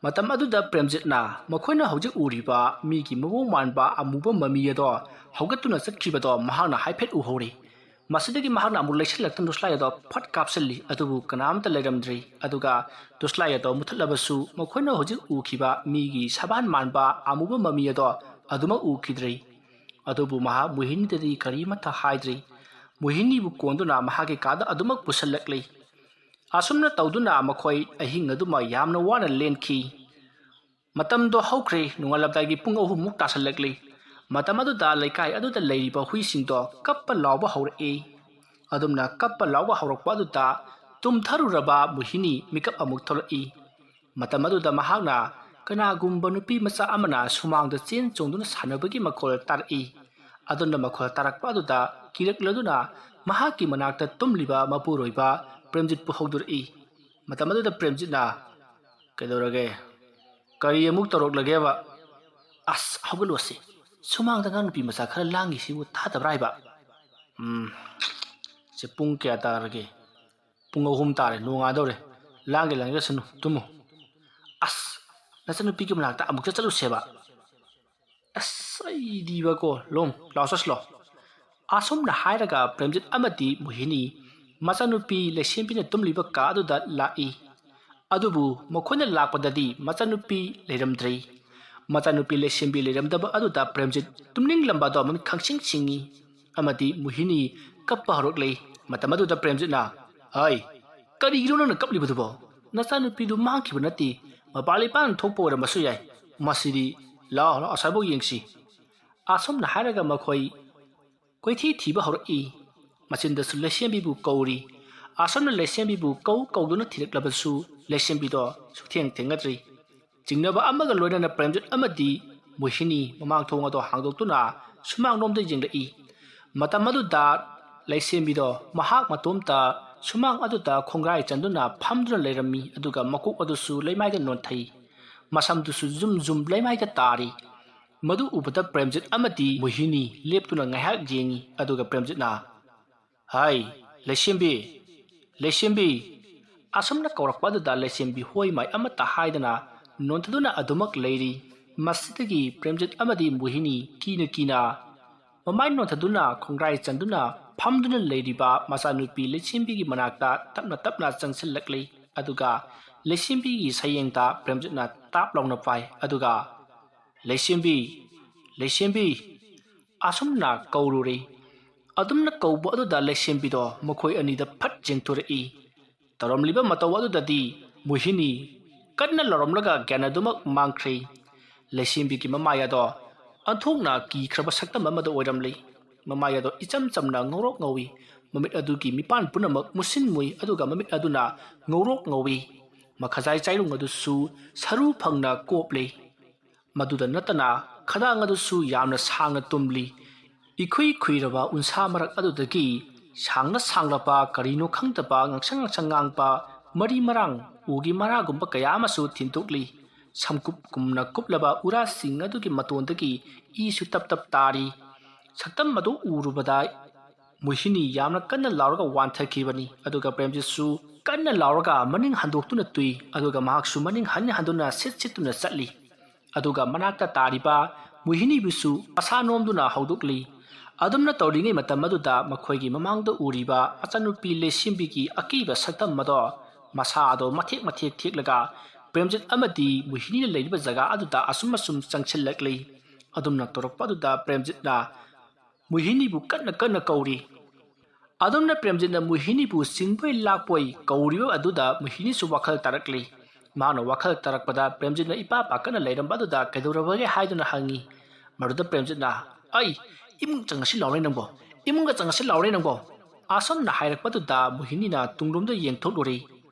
ꯃꯇꯝ ꯑꯗꯨꯗ ꯄ꯭ꯔꯦꯝꯖꯤꯠꯅ ꯃꯈꯣꯏꯅ ꯍꯧꯖꯤꯛ ꯎꯔꯤꯕ ꯃꯤꯒꯤ ꯃꯑꯣꯡ ꯃꯥꯟꯕ ꯑꯃꯨꯕ ꯃꯃꯤ ꯑꯗꯣ ꯍꯧꯒꯠꯇꯨꯅ ꯆꯠꯈꯤꯕꯗꯣ ꯃꯍꯥꯛꯅ ꯍꯥꯏꯐꯦꯠ ꯎꯍꯧꯔꯤ꯫ ꯃꯁꯤꯗꯒꯤ ꯃꯍꯥꯛꯅ ꯑꯃꯨꯛ ꯂꯩꯁꯤꯜꯂꯛꯇꯨꯅ ꯇꯣꯁꯂꯥꯏ ꯑꯗꯣ ꯐꯠ ꯀꯥꯞꯁꯤꯜꯂꯤ, ꯑꯗꯨꯕꯨ ꯀꯅꯥꯝꯇ ꯂꯩꯔꯝꯗ꯭ꯔꯤ꯫ ꯑꯗꯨꯒ ꯇꯣꯁꯂꯥꯏ ꯑꯗꯣ ꯃꯨꯊꯠꯂꯕꯁꯨ ꯃꯈꯣꯏꯅ ꯍꯧꯖꯤꯛ ꯎꯈꯤꯕ ꯃꯤꯒꯤ ꯁꯕꯥꯟ ꯃꯥꯟꯕ ꯑꯃꯨꯕ ꯃꯃꯤ ꯑꯗꯣ ꯑꯗꯨꯃꯛ ꯎꯈꯤꯗ꯭ꯔꯤ꯫ ꯑꯗꯨꯕꯨ ꯃꯍꯥꯛ ꯃꯣꯍꯤꯅꯤꯗꯗꯤ ꯀꯔꯤꯃꯠꯇ ꯍꯥꯏꯗ꯭ꯔꯤ꯫ ꯃꯣꯍꯤꯅꯤꯕꯨ ꯀꯣꯟꯗꯨꯅ ꯃꯍꯥꯛꯀꯤ ꯀꯥꯗ ꯑꯗꯨꯃꯛ ꯄꯨꯁꯤꯜꯂꯛꯂꯤ꯫ ꯑꯁꯨꯝꯅ ꯇꯧꯗꯨꯅ ꯃꯈꯣꯏ ꯑꯍꯤꯡ ꯑꯗꯨꯃ ꯌꯥꯝꯅ ꯋꯥꯅ ꯂꯦꯟꯈꯤ꯫ ꯃꯇꯝꯗꯣ ꯍꯧꯈ꯭ꯔꯦ, ꯅꯣꯡꯉꯥꯜꯂꯝꯗꯥꯏꯒꯤ ꯄꯨꯡ ꯑꯍꯨꯝꯃꯨꯛ ꯇꯥꯁꯜꯂꯛꯂꯤ꯫ ꯃꯇꯝ ꯑꯗꯨꯗ ꯂꯩꯀꯥꯏ ꯑꯗꯨꯗ ꯂꯩꯔꯤꯕ ꯍꯨꯏꯁꯤꯡꯗꯣ ꯀꯞꯄ ꯂꯥꯎꯕ ꯍꯧꯔꯛꯏ꯫ ꯑꯗꯨꯝꯅ ꯀꯞꯄ ꯂꯥꯎꯕ ꯍꯧꯔꯛꯄ ꯑꯗꯨꯗ ꯇꯨꯝꯊꯔꯨꯔꯕ ꯃꯣꯍꯤꯅꯤ ꯃꯤꯀꯞ ꯑꯃꯨꯛ ꯊꯣꯛꯂꯛꯏ꯫ ꯃꯇꯝ ꯑꯗꯨꯗ ꯃꯍꯥꯛꯅ ꯀꯅꯥꯒꯨꯝꯕ ꯅꯨꯄꯤ ꯃꯆꯥ ꯑꯃꯅ ꯁꯨꯃꯥꯡꯗ ꯆꯦꯟ ꯆꯣꯡꯗꯨꯅ ꯁꯥꯟꯅꯕꯒꯤ ꯃꯈꯣꯜ ꯇꯥꯔꯛꯏ꯫ ꯑꯗꯨꯅ ꯃꯈꯣꯜ ꯇꯥꯔꯛꯄ ꯑꯗꯨꯗ ꯀꯤꯔꯛꯂꯗꯨꯅ ꯃꯍꯥꯛꯀꯤ ꯃꯅꯥꯛꯇ ꯇꯨꯝꯂꯤꯕ ꯃꯄꯨꯔꯣꯏꯕ ꯄ꯭ꯔꯦꯝꯖꯤꯠꯄꯨ ꯍꯧꯗꯣꯔꯛꯏ꯫ ꯃꯇꯝ ꯑꯗꯨꯗ ꯄ꯭ꯔꯦꯝꯖꯤꯠꯅ, "ꯀꯩꯗꯧꯔꯒꯦ? ꯀꯔꯤ ꯑꯃꯨꯛ ꯇꯧꯔꯛꯂꯒꯦꯕ? ꯑꯁ, ꯍꯧꯒꯠꯂꯣꯁꯦ꯫ ꯁꯨꯃꯥꯡꯗ ꯑꯉꯥꯡ ꯅꯨꯄꯤ ꯃꯆꯥ ꯈꯔ ꯂꯥꯡꯉꯤꯁꯤꯕꯨ ꯇꯥꯗꯕ꯭ꯔꯥ ꯍꯥꯏꯕ?" "ꯎꯝ, ꯁꯦ ꯄꯨꯡ ꯀꯌꯥ ꯇꯥꯔꯒꯦ? ꯄꯨꯡ ꯑꯍꯨꯝ ꯇꯥꯔꯦ, ꯅꯣꯡꯉꯥꯗꯧꯔꯦ꯫ ꯂꯥꯡꯒꯦ ꯂꯥꯡꯖꯁꯅꯨ, ꯇꯨꯝꯃꯨ꯫ ꯑꯁ, ꯅꯆꯟꯅꯨꯄꯤꯒꯤ ꯃꯅꯥꯛꯇ ꯑꯃꯨꯛꯇ ꯆꯠꯂꯨꯁꯦꯕ꯫ ꯑꯁ, ꯑꯩꯗꯤꯕꯀꯣ, ꯂꯣꯡ, ꯂꯥꯎ ꯆꯠꯁꯤꯂꯣ"꯫ ꯑꯁꯨꯝꯅ ꯍꯥꯏꯔꯒ ꯄ꯭ꯔꯦꯝꯖꯤꯠ ꯑꯃꯗꯤ ꯃꯣꯍꯤꯅꯤ ꯃꯆꯥꯅꯨꯄꯤ ꯂꯩꯁꯦꯝꯕꯤꯅ ꯇꯨꯝꯂꯤꯕ ꯀꯥ ꯑꯗꯨꯗ ꯂꯥꯛꯏ꯫ ꯑꯗꯨꯕꯨ ꯃꯈꯣꯏꯅ ꯂꯥꯛꯄꯗꯗꯤ ꯃꯆꯥꯅꯨꯄꯤ ꯂꯩꯔꯝꯗ꯭ꯔꯤ꯫ ꯃꯆꯥꯅꯨꯄꯤ ꯂꯩꯁꯦꯝꯕꯤ ꯂꯩꯔꯝꯗꯕ ꯑꯗꯨꯗ ꯄ꯭ꯔꯦꯝꯖꯤꯠ ꯇꯨꯝꯅꯤꯡꯂꯝꯕꯗꯣ ꯃꯃꯤꯠ ꯈꯪꯁꯤꯡ ꯁꯤꯡꯏ꯫ ꯑꯃꯗꯤ ꯃꯣꯍꯤꯅꯤ ꯀꯞꯄ ꯍꯧꯔꯛꯂꯦ꯫ ꯃꯇꯝ ꯑꯗꯨꯗ ꯄ꯭ꯔꯦꯝꯖꯤꯠꯅ, "ꯍꯩ, ꯀꯔꯤꯒꯤꯅꯣ ꯅꯪꯅ ꯀꯞꯂꯤꯕꯗꯨꯕꯣ? ꯅꯆꯥꯅꯨꯄꯤꯗꯨ ꯃꯥꯡꯈꯤꯕ ꯅꯠꯇꯦ, ꯃꯄꯥꯟ ꯏꯄꯥꯟ ꯊꯣꯛꯄ ꯑꯣꯏꯔꯝꯕꯁꯨ ꯌꯥꯏ꯫ ꯃꯁꯤꯗꯤ, ꯂꯥꯎ, ꯂꯥꯎ, ꯑꯁ꯭ꯋꯥꯏꯐꯥꯎ ꯌꯦꯡꯁꯤ"꯫ ꯑꯁꯨꯝꯅ ꯍꯥꯏꯔꯒ ꯃꯈꯣꯏ ꯀꯣꯏꯊꯤ ꯊꯤꯕ ꯍꯧꯔꯛꯏ꯫ ꯃꯆꯤꯟꯗꯁꯨ ꯂꯩꯁꯦꯝꯕꯤꯕꯨ ꯀꯧꯔꯤ꯫ ꯑꯁꯨꯝꯅ ꯂꯩꯁꯦꯝꯕꯤꯕꯨ ꯀꯧ ꯀꯧꯗꯨꯅ ꯊꯤꯔꯛꯂꯕꯁꯨ ꯂꯩꯁꯦꯝꯕꯤꯗꯣ ꯁꯨꯛꯊꯦꯡ ꯊꯦꯡꯅꯗ꯭ꯔꯤ꯫ ꯆꯤꯡꯅꯕ ꯑꯃꯒ ꯂꯣꯏꯅꯅ ꯄ꯭ꯔꯦꯝꯖꯤꯠ ꯑꯃꯗꯤ ꯃꯣꯍꯤꯅꯤ ꯃꯃꯥꯡ ꯊꯣꯡ ꯑꯗꯣ ꯍꯥꯡꯗꯣꯛꯇꯨꯅ ꯁꯨꯃꯥꯡꯂꯣꯝꯗ ꯌꯦꯡꯂꯛꯏ꯫ ꯃꯇꯝ ꯑꯗꯨꯗ ꯂꯩꯁꯦꯝꯕꯤꯗꯣ ꯃꯍꯥꯛ ꯃꯇꯣꯝꯇ ꯁꯨꯃꯥꯡ ꯑꯗꯨꯗ ꯈꯣꯡꯒ꯭ꯔꯥꯏ ꯆꯟꯗꯨꯅ ꯐꯝꯗꯨꯅ ꯂꯩꯔꯝꯃꯤ, ꯑꯗꯨꯒ ꯃꯀꯣꯛ ꯑꯗꯨꯁꯨ ꯂꯩꯃꯥꯏꯗ ꯅꯣꯟꯊꯩ꯫ ꯃꯁꯝꯗꯨꯁꯨ ꯖꯨꯝ ꯖꯨꯝ ꯂꯩꯃꯥꯏꯗ ꯇꯥꯔꯤ꯫ ꯃꯗꯨ ꯎꯕꯗ ꯄ꯭ꯔꯦꯝꯖꯤꯠ ꯑꯃꯗꯤ ꯃꯣꯍꯤꯅꯤ ꯂꯦꯞꯇꯨꯅ ꯉꯥꯏꯍꯥꯛ ꯌꯦꯡꯉꯤ, ꯑꯗꯨꯒ ꯄ꯭ꯔꯦꯝꯖꯤꯠꯅ, "ꯍꯥꯏ, ꯂꯩꯁꯦꯝꯕꯤ, ꯂꯩꯁꯦꯝꯕꯤ!" ꯑꯁꯨꯝꯅ ꯀꯧꯔꯛꯄ ꯑꯗꯨꯗ ꯂꯩꯁꯦꯝꯕꯤ ꯍꯣꯏ ꯃꯥꯏ ꯑꯃꯠꯇ ꯍꯥꯏꯗꯅ ꯅꯣꯟꯊꯗꯨꯅ ꯑꯗꯨꯃꯛ ꯂꯩꯔꯤ꯫ ꯃꯁꯤꯗꯒꯤ ꯄ꯭ꯔꯦꯝꯖꯤꯠ ꯑꯃꯗꯤ ꯃꯣꯍꯤꯅꯤ ꯀꯤꯅ ꯀꯤꯅ ꯃꯃꯥꯏ ꯅꯣꯟꯊꯗꯨꯅ ꯈꯣꯡꯒ꯭ꯔꯥꯏ ꯆꯟꯗꯨꯅ ꯐꯝꯗꯨꯅ ꯂꯩꯔꯤꯕ ꯃꯆꯥꯅꯨꯄꯤ ꯂꯩꯁꯦꯝꯕꯤꯒꯤ ꯃꯅꯥꯛꯇ ꯇꯞꯅ ꯇꯞꯅ ꯆꯪꯁꯤꯜꯂꯛꯂꯤ꯫ ꯑꯗꯨꯒ ꯂꯩꯁꯦꯝꯕꯤꯒꯤ ꯁꯌꯦꯡꯗ ꯄ꯭ꯔꯦꯝꯖꯤꯠꯅ ꯇꯥꯞ ꯂꯥꯎꯅ ꯄꯥꯏ꯫ ꯑꯗꯨꯒ, "ꯂꯩꯁꯦꯝꯕꯤ, ꯂꯩꯁꯦꯝꯕꯤ!" ꯑꯁꯨꯝꯅ ꯀꯧꯔꯨꯔꯦ꯫ ꯑꯗꯨꯝꯅ ꯀꯧꯕ ꯑꯗꯨꯗ ꯂꯩꯁꯦꯝꯕꯤꯗꯣ ꯃꯈꯣꯏ ꯑꯅꯤꯗ ꯐꯠ ꯆꯦꯡꯊꯣꯔꯛꯏ꯫ ꯇꯧꯔꯝꯂꯤꯕ ꯃꯇꯧ ꯑꯗꯨꯗꯗꯤ ꯃꯣꯍꯤꯅꯤ ꯀꯟꯅ ꯂꯥꯎꯔꯝꯂꯒ ꯒ꯭ꯌꯥꯟ ꯑꯗꯨꯃꯛ ꯃꯥꯡꯈ꯭ꯔꯦ꯫ ꯂꯩꯁꯦꯝꯕꯤꯒꯤ ꯃꯃꯥꯏ ꯑꯗꯣ ꯑꯣꯟꯊꯣꯛꯅ ꯀꯤꯈ꯭ꯔꯕ ꯁꯛꯇꯝ ꯑꯃꯗ ꯑꯣꯏꯔꯝꯂꯤ꯫ ꯃꯃꯥꯏ ꯑꯗꯣ ꯏꯆꯝ ꯆꯝꯅ ꯉꯧꯔꯣꯛ ꯉꯧꯏ꯫ ꯃꯃꯤꯠ ꯑꯗꯨꯒꯤ ꯃꯤꯄꯥꯟ ꯄꯨꯝꯅꯃꯛ ꯃꯨꯁꯤꯟ ꯃꯨꯏ, ꯑꯗꯨꯒ ꯃꯃꯤꯠ ꯑꯗꯨꯅ ꯉꯧꯔꯣꯛ ꯉꯧꯏ꯫ ꯃꯈꯖꯥꯏ ꯆꯥꯏꯔꯨꯡ ꯑꯗꯨꯁꯨ ꯁꯔꯨ ꯐꯪꯅ ꯀꯣꯞꯂꯤ꯫ ꯃꯗꯨꯗ ꯅꯠꯇꯅ ꯈꯗꯥꯡ ꯑꯗꯨꯁꯨ ꯌꯥꯝꯅ ꯁꯥꯡꯅ ꯇꯨꯝꯂꯤ꯫ ꯏꯈꯨꯏ ꯈꯨꯏꯔꯕ ꯎꯟꯁꯥ ꯃꯔꯛ ꯑꯗꯨꯗꯒꯤ ꯁꯥꯡꯅ ꯁꯥꯡꯂꯕ, ꯀꯔꯤꯅꯣ ꯈꯪꯗꯕ, ꯉꯥꯡꯁꯪ ꯉꯥꯡꯁꯪ ꯉꯥꯡꯕ ꯃꯔꯤ ꯃꯔꯥꯡ ꯎꯒꯤ ꯃꯔꯥꯒꯨꯝꯕ ꯀꯌꯥ ꯑꯃꯁꯨ ꯊꯤꯟꯗꯣꯛꯂꯤ꯫ ꯁꯝꯀꯨꯞ ꯀꯨꯝꯅ ꯀꯨꯞꯂꯕ ꯎꯔꯥꯁꯤꯡ ꯑꯗꯨꯒꯤ ꯃꯇꯣꯟꯗꯒꯤ ꯏꯁꯨ ꯇꯞ ꯇꯞ ꯇꯥꯔꯤ꯫ ꯁꯛꯇꯝ ꯑꯗꯨ ꯎꯔꯨꯕꯗ ꯃꯣꯍꯤꯅꯤ ꯌꯥꯝꯅ ꯀꯟꯅ ꯂꯥꯎꯔꯒ ꯋꯥꯟꯊꯈꯤꯕꯅꯤ꯫ ꯑꯗꯨꯒ ꯄ꯭ꯔꯦꯝꯖꯤꯠꯁꯨ ꯀꯟꯅ ꯂꯥꯎꯔꯒ ꯃꯅꯤꯡ ꯍꯟꯗꯣꯛꯇꯨꯅ ꯇꯨꯏ꯫ ꯑꯗꯨꯒ ꯃꯍꯥꯛꯁꯨ ꯃꯅꯤꯡ ꯍꯟ ꯍꯟꯗꯨꯅ ꯁꯤꯠ ꯁꯤꯠꯇꯨꯅ ꯆꯠꯂꯤ꯫ ꯑꯗꯨꯒ ꯃꯅꯥꯛꯇ ꯇꯥꯔꯤꯕ ꯃꯣꯍꯤꯅꯤꯕꯨꯁꯨ ꯃꯁꯥ ꯅꯣꯝꯗꯨꯅ ꯍꯧꯗꯣꯛꯂꯤ꯫ ꯑꯗꯨꯝꯅ ꯇꯧꯔꯤꯉꯩ ꯃꯇꯝ ꯑꯗꯨꯗ ꯃꯈꯣꯏꯒꯤ ꯃꯃꯥꯡꯗ ꯎꯔꯤꯕ ꯃꯆꯥꯅꯨꯄꯤ ꯂꯩꯁꯦꯝꯕꯤꯒꯤ ꯑꯀꯤꯕ ꯁꯛꯇꯝ ꯑꯗꯣ, ꯃꯁꯥ ꯑꯗꯣ ꯃꯊꯦꯛ ꯃꯊꯦꯛ ꯊꯦꯛꯂꯒ ꯄ꯭ꯔꯦꯝꯖꯤꯠ ꯑꯃꯗꯤ ꯃꯣꯍꯤꯅꯤꯅ ꯂꯩꯔꯤꯕ ꯖꯒꯥ ꯑꯗꯨꯗ ꯑꯁꯨꯝ ꯑꯁꯨꯝ ꯆꯪꯁꯤꯜꯂꯛꯂꯤ꯫ ꯑꯗꯨꯝꯅ ꯇꯧꯔꯛꯄ ꯑꯗꯨꯗ ꯄ꯭ꯔꯦꯝꯖꯤꯠꯅ ꯃꯣꯍꯤꯅꯤꯕꯨ ꯀꯟꯅ ꯀꯟꯅ ꯀꯧꯔꯤ꯫ ꯑꯗꯨꯝꯅ ꯄ꯭ꯔꯦꯝꯖꯤꯠꯅ ꯃꯣꯍꯤꯅꯤꯕꯨ ꯆꯤꯡꯕꯣꯏ ꯂꯥꯛꯄꯣꯏ ꯀꯧꯔꯤꯕ ꯑꯗꯨꯗ ꯃꯣꯍꯤꯅꯤꯁꯨ ꯋꯥꯈꯜ ꯇꯥꯔꯛꯂꯤ꯫ ꯃꯍꯥꯛꯅ ꯋꯥꯈꯜ ꯇꯥꯔꯛꯄꯗ ꯄ꯭ꯔꯦꯝꯖꯤꯠꯅ ꯏꯄꯥ ꯄꯥꯀꯠꯅ ꯂꯩꯔꯝꯕ ꯑꯗꯨꯗ ꯀꯩꯗꯧꯔꯕꯒꯦ ꯍꯥꯏꯗꯨꯅ ꯍꯪꯉꯤ꯫ ꯃꯗꯨꯗ ꯄ꯭ꯔꯦꯝꯖꯤꯠꯅ, "ꯑꯩ ꯏꯃꯨꯡ ꯆꯪꯉꯁꯤ ꯂꯥꯎꯔꯦ ꯅꯪꯕꯣ, ꯏꯃꯨꯡꯒ ꯆꯪꯉꯁꯤ ꯂꯥꯎꯔꯦ ꯅꯪꯕꯣ!" ꯑꯁꯨꯝꯅ ꯍꯥꯏꯔꯛꯄꯗꯨꯗ ꯃꯣꯍꯤꯅꯤꯅ ꯇꯨꯡꯂꯣꯝꯗ ꯌꯦꯡꯊꯣꯛꯂꯨꯔꯦ꯫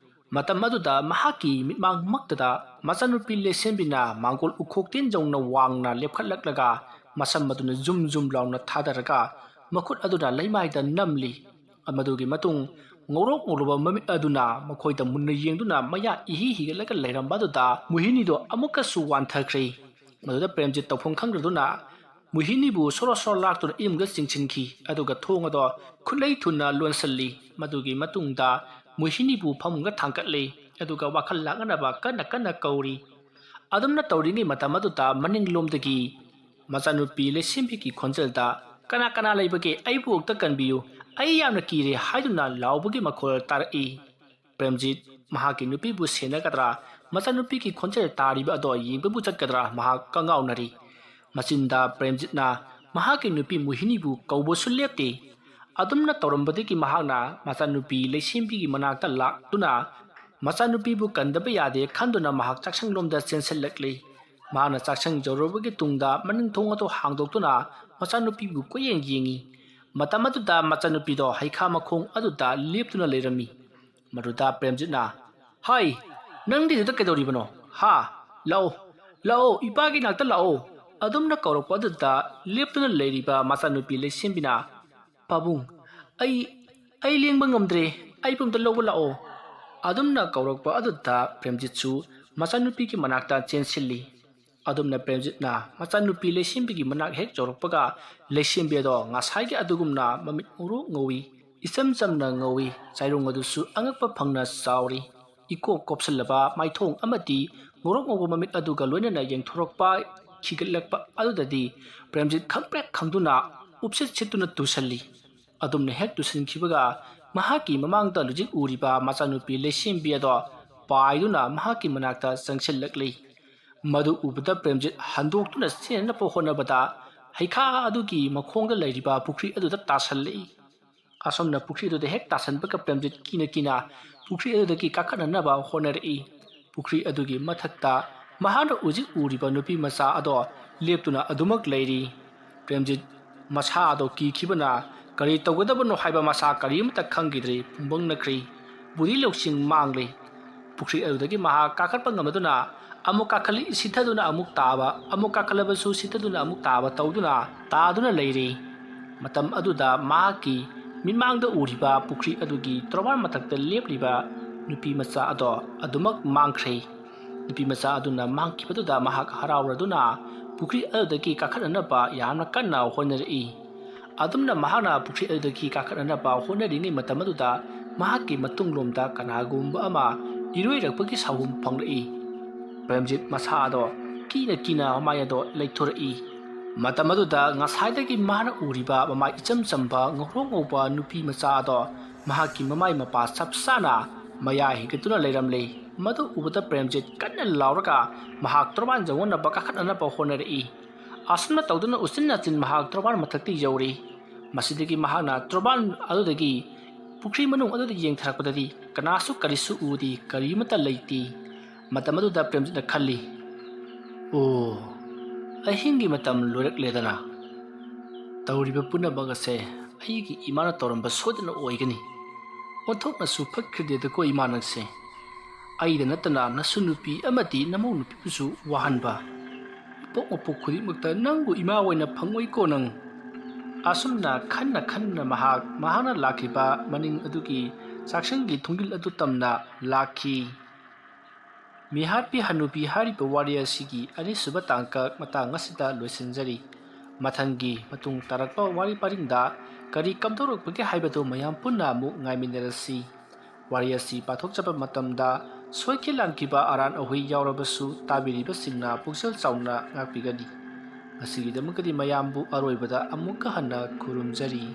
ꯃꯇꯝ ꯑꯗꯨꯗ ꯃꯍꯥꯛꯀꯤ ꯃꯤꯠꯃꯥꯡꯃꯛꯇꯗ ꯃꯆꯥꯅꯨꯄꯤ ꯂꯩꯁꯦꯝꯕꯤꯅ ꯃꯥꯡꯒꯣꯜ ꯎꯈꯣꯛꯇꯦꯟ ꯌꯧꯅ ꯋꯥꯡꯅ ꯂꯦꯞꯈꯠꯂꯛꯂꯒ ꯃꯁꯝ ꯑꯗꯨꯅ ꯖꯨꯝ ꯖꯨꯝ ꯂꯥꯎꯅ ꯊꯥꯗꯔꯒ ꯃꯈꯨꯠ ꯑꯗꯨꯅ ꯂꯩꯃꯥꯏꯗ ꯅꯝꯂꯤ꯫ ꯃꯗꯨꯒꯤ ꯃꯇꯨꯡ ꯉꯧꯔꯣꯛ ꯉꯧꯔꯕ ꯃꯃꯤꯠ ꯑꯗꯨꯅ ꯃꯈꯣꯏꯗ ꯃꯨꯟꯅ ꯌꯦꯡꯗꯨꯅ ꯃꯌꯥ ꯏꯍꯤ ꯍꯤꯒꯠꯂꯒ ꯂꯩꯔꯝꯕ ꯑꯗꯨꯗ ꯃꯣꯍꯤꯅꯤꯗꯣ ꯑꯃꯨꯛꯀꯁꯨ ꯋꯥꯟꯊꯈ꯭ꯔꯦ꯫ ꯃꯗꯨꯗ ꯄ꯭ꯔꯦꯝꯖꯤꯠ ꯇꯧꯐꯝ ꯈꯪꯗ꯭ꯔꯗꯨꯅ ꯃꯣꯍꯤꯅꯤꯕꯨ ꯁꯣꯔꯣ ꯁꯣꯔꯣ ꯂꯥꯛꯇꯨꯅ ꯏꯃꯨꯡꯗ ꯆꯤꯡꯁꯤꯟꯈꯤ, ꯑꯗꯨꯒ ꯊꯣꯡ ꯑꯗꯣ ꯈꯨꯠꯂꯩ ꯊꯨꯅ ꯂꯣꯟꯁꯤꯜꯂꯤ꯫ ꯃꯗꯨꯒꯤ ꯃꯇꯨꯡꯗ ꯃꯣꯍꯤꯅꯤꯕꯨ ꯐꯃꯨꯡꯗ ꯊꯥꯡꯒꯠꯂꯤ, ꯑꯗꯨꯒ ꯋꯥꯈꯜ ꯂꯥꯡꯅꯅꯕ ꯀꯟꯅ ꯀꯟꯅ ꯀꯧꯔꯤ꯫ ꯑꯗꯨꯝꯅ ꯇꯧꯔꯤꯉꯩ ꯃꯇꯝ ꯑꯗꯨꯗ ꯃꯅꯤꯡꯂꯣꯝꯗꯒꯤ ꯃꯆꯥꯅꯨꯄꯤ ꯂꯩꯁꯦꯝꯕꯤꯒꯤ ꯈꯣꯟꯖꯦꯜꯗ, "ꯀꯅꯥ ꯀꯅꯥ ꯂꯩꯕꯒꯦ? ꯑꯩꯕꯨ ꯑꯝꯇ ꯀꯟꯕꯤꯌꯨ, ꯑꯩ ꯌꯥꯝꯅ ꯀꯤꯔꯦ" ꯍꯥꯏꯗꯨꯅ ꯂꯥꯎꯕꯒꯤ ꯃꯈꯣꯜ ꯇꯥꯔꯛꯏ꯫ ꯄ꯭ꯔꯦꯝꯖꯤꯠ ꯃꯍꯥꯛꯀꯤ ꯅꯨꯄꯤꯕꯨ ꯁꯦꯟꯅꯒꯗ꯭ꯔꯥ, ꯃꯆꯥꯅꯨꯄꯤꯒꯤ ꯈꯣꯟꯖꯦꯜ ꯇꯥꯔꯤꯕ ꯑꯗꯣ ꯌꯦꯡꯕꯕꯨ ꯆꯠꯀꯗ꯭ꯔꯥ ꯃꯍꯥꯛ ꯀꯉꯥꯎꯅꯔꯤ꯫ ꯃꯆꯤꯟꯗ ꯄ꯭ꯔꯦꯝꯖꯤꯠꯅ ꯃꯍꯥꯛꯀꯤ ꯅꯨꯄꯤ ꯃꯣꯍꯤꯅꯤꯕꯨ ꯀꯧꯕꯁꯨ ꯂꯦꯞꯇꯦ꯫ ꯑꯗꯨꯝꯅ ꯇꯧꯔꯝꯕꯗꯒꯤ ꯃꯍꯥꯛꯅ ꯃꯆꯥꯅꯨꯄꯤ ꯂꯩꯁꯦꯝꯕꯤꯒꯤ ꯃꯅꯥꯛꯇ ꯂꯥꯛꯇꯨꯅ ꯃꯆꯥꯅꯨꯄꯤꯕꯨ ꯀꯟꯗꯕ ꯌꯥꯗꯦ ꯈꯟꯗꯨꯅ ꯃꯍꯥꯛ ꯆꯥꯛꯁꯪꯂꯣꯝꯗ ꯆꯦꯟꯁꯤꯜꯂꯛꯂꯤ꯫ ꯃꯍꯥꯛꯅ ꯆꯥꯛꯁꯪ ꯌꯧꯔꯨꯕꯒꯤ ꯇꯨꯡꯗ ꯃꯅꯤꯡ ꯊꯣꯡ ꯑꯗꯨ ꯍꯥꯡꯗꯣꯛꯇꯨꯅ ꯃꯆꯥꯅꯨꯄꯤꯕꯨ ꯀꯣꯏꯌꯦꯡ ꯌꯦꯡꯉꯤ꯫ ꯃꯇꯝ ꯑꯗꯨꯗ ꯃꯆꯥꯅꯨꯄꯤꯗꯣ ꯍꯩꯈꯥ ꯃꯈꯣꯡ ꯑꯗꯨꯗ ꯂꯦꯞꯇꯨꯅ ꯂꯩꯔꯝꯃꯤ꯫ ꯃꯗꯨꯗ ꯄ꯭ꯔꯦꯝꯖꯤꯠꯅ, "ꯍꯥꯏ, ꯅꯪꯗꯤ ꯑꯗꯨꯗ ꯀꯩꯗꯧꯔꯤꯕꯅꯣ? ꯍꯥ? ꯂꯥꯛꯑꯣ, ꯂꯥꯛꯑꯣ, ꯏꯄꯥꯒꯤ ꯅꯥꯛꯇ ꯂꯥꯛꯑꯣ!" ꯑꯗꯨꯝꯅ ꯀꯧꯔꯛꯄ ꯑꯗꯨꯗ ꯂꯦꯞꯇꯨꯅ ꯂꯩꯔꯤꯕ ꯃꯆꯥꯅꯨꯄꯤ ꯂꯩꯁꯦꯝꯕꯤꯅ, "ꯄꯥꯕꯨꯡ, ꯑꯩ, ꯑꯩ ꯂꯦꯡꯕ ꯉꯝꯗ꯭ꯔꯦ, ꯑꯩꯕꯨ ꯑꯝꯇ ꯂꯧꯕ ꯂꯥꯛꯑꯣ!" ꯑꯗꯨꯝꯅ ꯀꯧꯔꯛꯄ ꯑꯗꯨꯗ ꯄ꯭ꯔꯦꯝꯖꯤꯠꯁꯨ ꯃꯆꯥꯅꯨꯄꯤꯒꯤ ꯃꯅꯥꯛꯇ ꯆꯦꯟꯁꯤꯜꯂꯤ꯫ ꯑꯗꯨꯝꯅ ꯄ꯭ꯔꯦꯝꯖꯤꯠꯅ ꯃꯆꯥꯅꯨꯄꯤ ꯂꯩꯁꯦꯝꯕꯤꯒꯤ ꯃꯅꯥꯛ ꯍꯦꯛ ꯌꯧꯔꯛꯄꯒ, ꯂꯩꯁꯦꯝꯕꯤ ꯑꯗꯣ ꯉꯁꯥꯏꯒꯤ ꯑꯗꯨꯒꯨꯝꯅ ꯃꯃꯤꯠ ꯉꯧꯔꯣꯛ ꯉꯧꯏ, ꯏꯆꯝ ꯆꯝꯅ ꯉꯧꯏ, ꯆꯥꯏꯔꯣꯡ ꯑꯗꯨꯁꯨ ꯑꯉꯛꯄ ꯐꯪꯅ ꯆꯥꯎꯔꯤ꯫ ꯏꯀꯣꯞ ꯀꯣꯞꯁꯤꯜꯂꯕ ꯃꯥꯏꯊꯣꯡ ꯑꯃꯗꯤ ꯉꯧꯔꯣꯛ ꯉꯧꯕ ꯃꯃꯤꯠ ꯑꯗꯨꯒ ꯂꯣꯏꯅꯅ ꯌꯦꯡꯊꯣꯔꯛꯄ ꯈꯤꯒꯠꯂꯛꯄ ꯑꯗꯨꯗꯗꯤ ꯄ꯭ꯔꯦꯝꯖꯤꯠ ꯈꯪꯄ꯭ꯔꯦꯛ ꯈꯪꯗꯨꯅ ꯎꯞꯁꯤꯠ ꯁꯤꯠꯇꯨꯅ ꯇꯨꯁꯜꯂꯤ꯫ ꯑꯗꯨꯝꯅ ꯍꯦꯛ ꯇꯨꯁꯤꯟꯈꯤꯕꯒ ꯃꯍꯥꯛꯀꯤ ꯃꯃꯥꯡꯗ ꯍꯧꯖꯤꯛ ꯎꯔꯤꯕ ꯃꯆꯥꯅꯨꯄꯤ ꯂꯩꯁꯦꯝꯕꯤ ꯑꯗꯣ ꯄꯥꯏꯗꯨꯅ ꯃꯍꯥꯛꯀꯤ ꯃꯅꯥꯛꯇ ꯆꯪꯁꯤꯜꯂꯛꯂꯤ꯫ ꯃꯗꯨ ꯎꯕꯗ ꯄ꯭ꯔꯦꯝꯖꯤꯠ ꯍꯟꯗꯣꯛꯇꯨꯅ ꯆꯦꯟꯅꯕ ꯍꯣꯠꯅꯕꯗ ꯍꯩꯈꯥ ꯑꯗꯨꯒꯤ ꯃꯈꯣꯡꯗ ꯂꯩꯔꯤꯕ ꯄꯨꯈ꯭ꯔꯤ ꯑꯗꯨꯗ ꯇꯥꯁꯜꯂꯛꯏ꯫ ꯑꯁꯣꯝꯅ ꯄꯨꯈ꯭ꯔꯤ ꯑꯗꯨꯗ ꯍꯦꯛ ꯇꯥꯁꯟꯕꯒ ꯄ꯭ꯔꯦꯝꯖꯤꯠ ꯀꯤꯅ ꯀꯤꯅ ꯄꯨꯈ꯭ꯔꯤ ꯑꯗꯨꯗꯒꯤ ꯀꯥꯈꯠꯅꯅꯕ ꯍꯣꯠꯅꯔꯛꯏ꯫ ꯄꯨꯈ꯭ꯔꯤ ꯑꯗꯨꯒꯤ ꯃꯊꯛꯇ ꯃꯍꯥꯛꯅ ꯍꯧꯖꯤꯛ ꯎꯔꯤꯕ ꯅꯨꯄꯤ ꯃꯆꯥ ꯑꯗꯣ ꯂꯦꯞꯇꯨꯅ ꯑꯗꯨꯃꯛ ꯂꯩꯔꯤ꯫ ꯄ꯭ꯔꯦꯝꯖꯤꯠ ꯃꯁꯥ ꯑꯗꯣ ꯀꯤꯈꯤꯕꯅ ꯀꯔꯤ ꯇꯧꯒꯗꯕꯅꯣ ꯍꯥꯏꯕ ꯃꯁꯥ ꯀꯔꯤꯃꯠꯇ ꯈꯪꯈꯤꯗ꯭ꯔꯦ꯫ ꯄꯨꯡꯕꯪꯅꯈ꯭ꯔꯦ꯫ ꯕꯨꯙꯤ ꯂꯧꯁꯤꯡ ꯃꯥꯡꯂꯦ꯫ ꯄꯨꯈ꯭ꯔꯤ ꯑꯗꯨꯗꯒꯤ ꯃꯍꯥꯛ ꯀꯥꯈꯠꯄ ꯉꯝꯂꯗꯨꯅ ꯑꯃꯨꯛ ꯀꯥꯈꯠꯂꯤ, ꯁꯤꯊꯗꯨꯅ ꯑꯃꯨꯛ ꯇꯥꯕ, ꯑꯃꯨꯛ ꯀꯥꯈꯠꯂꯕꯁꯨ ꯁꯤꯊꯗꯨꯅ ꯑꯃꯨꯛ ꯇꯥꯕ ꯇꯧꯗꯨꯅ ꯇꯥꯗꯨꯅ ꯂꯩꯔꯦ꯫ ꯃꯇꯝ ꯑꯗꯨꯗ ꯃꯍꯥꯛꯀꯤ ꯃꯤꯠꯃꯥꯡꯗ ꯎꯔꯤꯕ ꯄꯨꯈ꯭ꯔꯤ ꯑꯗꯨꯒꯤ ꯇꯣꯔꯕꯥꯟ ꯃꯊꯛꯇ ꯂꯦꯞꯂꯤꯕ ꯅꯨꯄꯤ ꯃꯆꯥ ꯑꯗꯣ ꯑꯗꯨꯃꯛ ꯃꯥꯡꯈ꯭ꯔꯦ꯫ ꯅꯨꯄꯤ ꯃꯆꯥ ꯑꯗꯨꯅ ꯃꯥꯡꯈꯤꯕꯗꯨꯗ ꯃꯍꯥꯛ ꯍꯔꯥꯎꯔꯗꯨꯅ ꯄꯨꯈ꯭ꯔꯤ ꯑꯗꯨꯗꯒꯤ ꯀꯥꯈꯠꯅꯅꯕ ꯌꯥꯝꯅ ꯀꯟꯅ ꯍꯣꯠꯅꯔꯛꯏ꯫ ꯑꯗꯨꯝꯅ ꯃꯍꯥꯛꯅ ꯄꯨꯈ꯭ꯔꯤ ꯑꯗꯨꯗꯒꯤ ꯀꯥꯈꯠꯅꯅꯕ ꯍꯣꯠꯅꯔꯤꯉꯩ ꯃꯇꯝ ꯑꯗꯨꯗ ꯃꯍꯥꯛꯀꯤ ꯃꯇꯨꯡꯂꯣꯝꯗ ꯀꯅꯥꯒꯨꯝꯕ ꯑꯃ ꯏꯔꯣꯏꯔꯛꯄꯒꯤ ꯁꯥꯍꯨꯝ ꯐꯪꯂꯛꯏ꯫ ꯄ꯭ꯔꯦꯝꯖꯤꯠ ꯃꯁꯥ ꯑꯗꯣ ꯀꯤꯅ ꯀꯤꯅ ꯃꯃꯥꯏ ꯑꯗꯣ ꯂꯩꯊꯣꯔꯛꯏ꯫ ꯃꯇꯝ ꯑꯗꯨꯗ ꯉꯁꯥꯏꯗꯒꯤ ꯃꯥꯅ ꯎꯔꯤꯕ ꯃꯃꯥꯏ ꯏꯆꯝ ꯆꯝꯕ ꯉꯧꯔꯣꯛ ꯉꯧꯕ ꯅꯨꯄꯤ ꯃꯆꯥ ꯑꯗꯣ ꯃꯍꯥꯛꯀꯤ ꯃꯃꯥꯏ ꯃꯄꯥ ꯆꯞ ꯆꯥꯅ ꯃꯌꯥ ꯍꯤꯒꯠꯇꯨꯅ ꯂꯩꯔꯝꯂꯦ꯫ ꯃꯗꯨ ꯎꯕꯗ ꯄ꯭ꯔꯦꯝꯖꯤꯠ ꯀꯟꯅ ꯂꯥꯎꯔꯒ ꯃꯍꯥꯛ ꯇꯣꯔꯕꯥꯟ ꯌꯧꯅꯅꯕ ꯀꯥꯈꯠꯅꯅꯕ ꯍꯣꯠꯅꯔꯛꯏ꯫ ꯑꯁꯨꯝꯅ ꯇꯧꯗꯨꯅ ꯎꯆꯤꯟ ꯅꯥꯆꯤꯟ ꯃꯍꯥꯛ ꯇꯣꯔꯕꯥꯟ ꯃꯊꯛꯇ ꯌꯧꯔꯤ꯫ ꯃꯁꯤꯗꯒꯤ ꯃꯍꯥꯛꯅ ꯇꯣꯔꯕꯥꯟ ꯑꯗꯨꯗꯒꯤ ꯄꯨꯈ꯭ꯔꯤ ꯃꯅꯨꯡ ꯑꯗꯨꯗ ꯌꯦꯡꯊꯔꯛꯄꯗꯗꯤ ꯀꯅꯥꯁꯨ ꯀꯔꯤꯁꯨ ꯎꯗꯦ, ꯀꯔꯤꯃꯠꯇ ꯂꯩꯇꯦ꯫ ꯃꯇꯝ ꯑꯗꯨꯗ ꯄ꯭ꯔꯦꯝꯖꯤꯠꯅ ꯈꯜꯂꯤ, "ꯑꯣ, ꯑꯍꯤꯡꯒꯤ ꯃꯇꯝ ꯂꯣꯏꯔꯛꯂꯦꯗꯅ꯫ ꯇꯧꯔꯤꯕ ꯄꯨꯝꯅꯃꯛ ꯑꯁꯦ ꯑꯩꯒꯤ ꯏꯃꯥꯅ ꯇꯧꯔꯝꯕ ꯁꯣꯏꯗꯅ ꯑꯣꯏꯒꯅꯤ꯫ ꯑꯣꯟꯊꯣꯛꯅꯁꯨ ꯐꯠꯈ꯭ꯔꯤꯗꯦꯗꯀꯣ ꯏꯃꯥ ꯅꯪꯁꯦ꯫ ꯑꯩꯗ ꯅꯠꯇꯅ ꯅꯁꯨ ꯅꯨꯄꯤ ꯑꯃꯗꯤ ꯅꯃꯧ ꯅꯨꯄꯤꯕꯨꯁꯨ ꯋꯥꯍꯟꯕ꯫ ꯃꯄꯣꯛ ꯃꯄꯣꯛ ꯈꯨꯗꯤꯡꯃꯛꯇ ꯅꯪꯕꯨ ꯏꯃꯥ ꯑꯣꯏꯅ ꯐꯪꯉꯣꯏꯀꯣ ꯅꯪ꯫" ꯑꯁꯨꯝꯅ ꯈꯟꯅ ꯈꯟꯅ ꯃꯍꯥꯛ ꯃꯍꯥꯛꯅ ꯂꯥꯛꯈꯤꯕ ꯃꯅꯤꯡ ꯑꯗꯨꯒꯤ ꯆꯥꯛꯁꯪꯒꯤ ꯊꯣꯡꯖꯤꯜ ꯑꯗꯨ ꯇꯝꯅ ꯂꯥꯛꯈꯤ꯫ ꯃꯤꯍꯥꯠꯄꯤ ꯍꯅꯨꯕꯤ ꯍꯥꯏꯔꯤꯕ ꯋꯥꯔꯤ ꯑꯁꯤꯒꯤ ꯑꯅꯤꯁꯨꯕ ꯇꯥꯡꯀꯛ ꯃꯇꯥꯡ ꯑꯁꯤꯗ ꯂꯣꯏꯁꯤꯟꯖꯔꯤ꯫ ꯃꯊꯪꯒꯤ ꯃꯇꯨꯡ ꯇꯥꯔꯛꯄ ꯋꯥꯔꯤ ꯄꯔꯤꯡꯗ ꯀꯔꯤ ꯀꯝꯗꯧꯔꯛꯄꯒꯦ ꯍꯥꯏꯕꯗꯨ ꯃꯌꯥꯝ ꯄꯨꯟꯅ ꯑꯃꯨꯛ ꯉꯥꯏꯃꯤꯟꯅꯔꯁꯤ꯫ ꯋꯥꯔꯤ ꯑꯁꯤ ꯄꯥꯊꯣꯛꯆꯕ ꯃꯇꯝꯗ ꯁꯣꯏꯈꯤ ꯂꯥꯟꯈꯤꯕ ꯑꯔꯥꯟ ꯑꯍꯣꯏ ꯌꯥꯎꯔꯕꯁꯨ ꯇꯥꯕꯤꯔꯤꯕꯁꯤꯡꯅ ꯄꯨꯛꯆꯦꯜ ꯆꯥꯎꯅ ꯉꯥꯛꯄꯤꯒꯅꯤ꯫ ꯉꯁꯤꯒꯤꯗꯃꯛꯇꯗꯤ ꯃꯌꯥꯝꯕꯨ ꯑꯔꯣꯏꯕꯗ ꯑꯃꯨꯛꯀ ꯍꯟꯅ ꯈꯨꯔꯨꯝꯖꯔꯤ꯫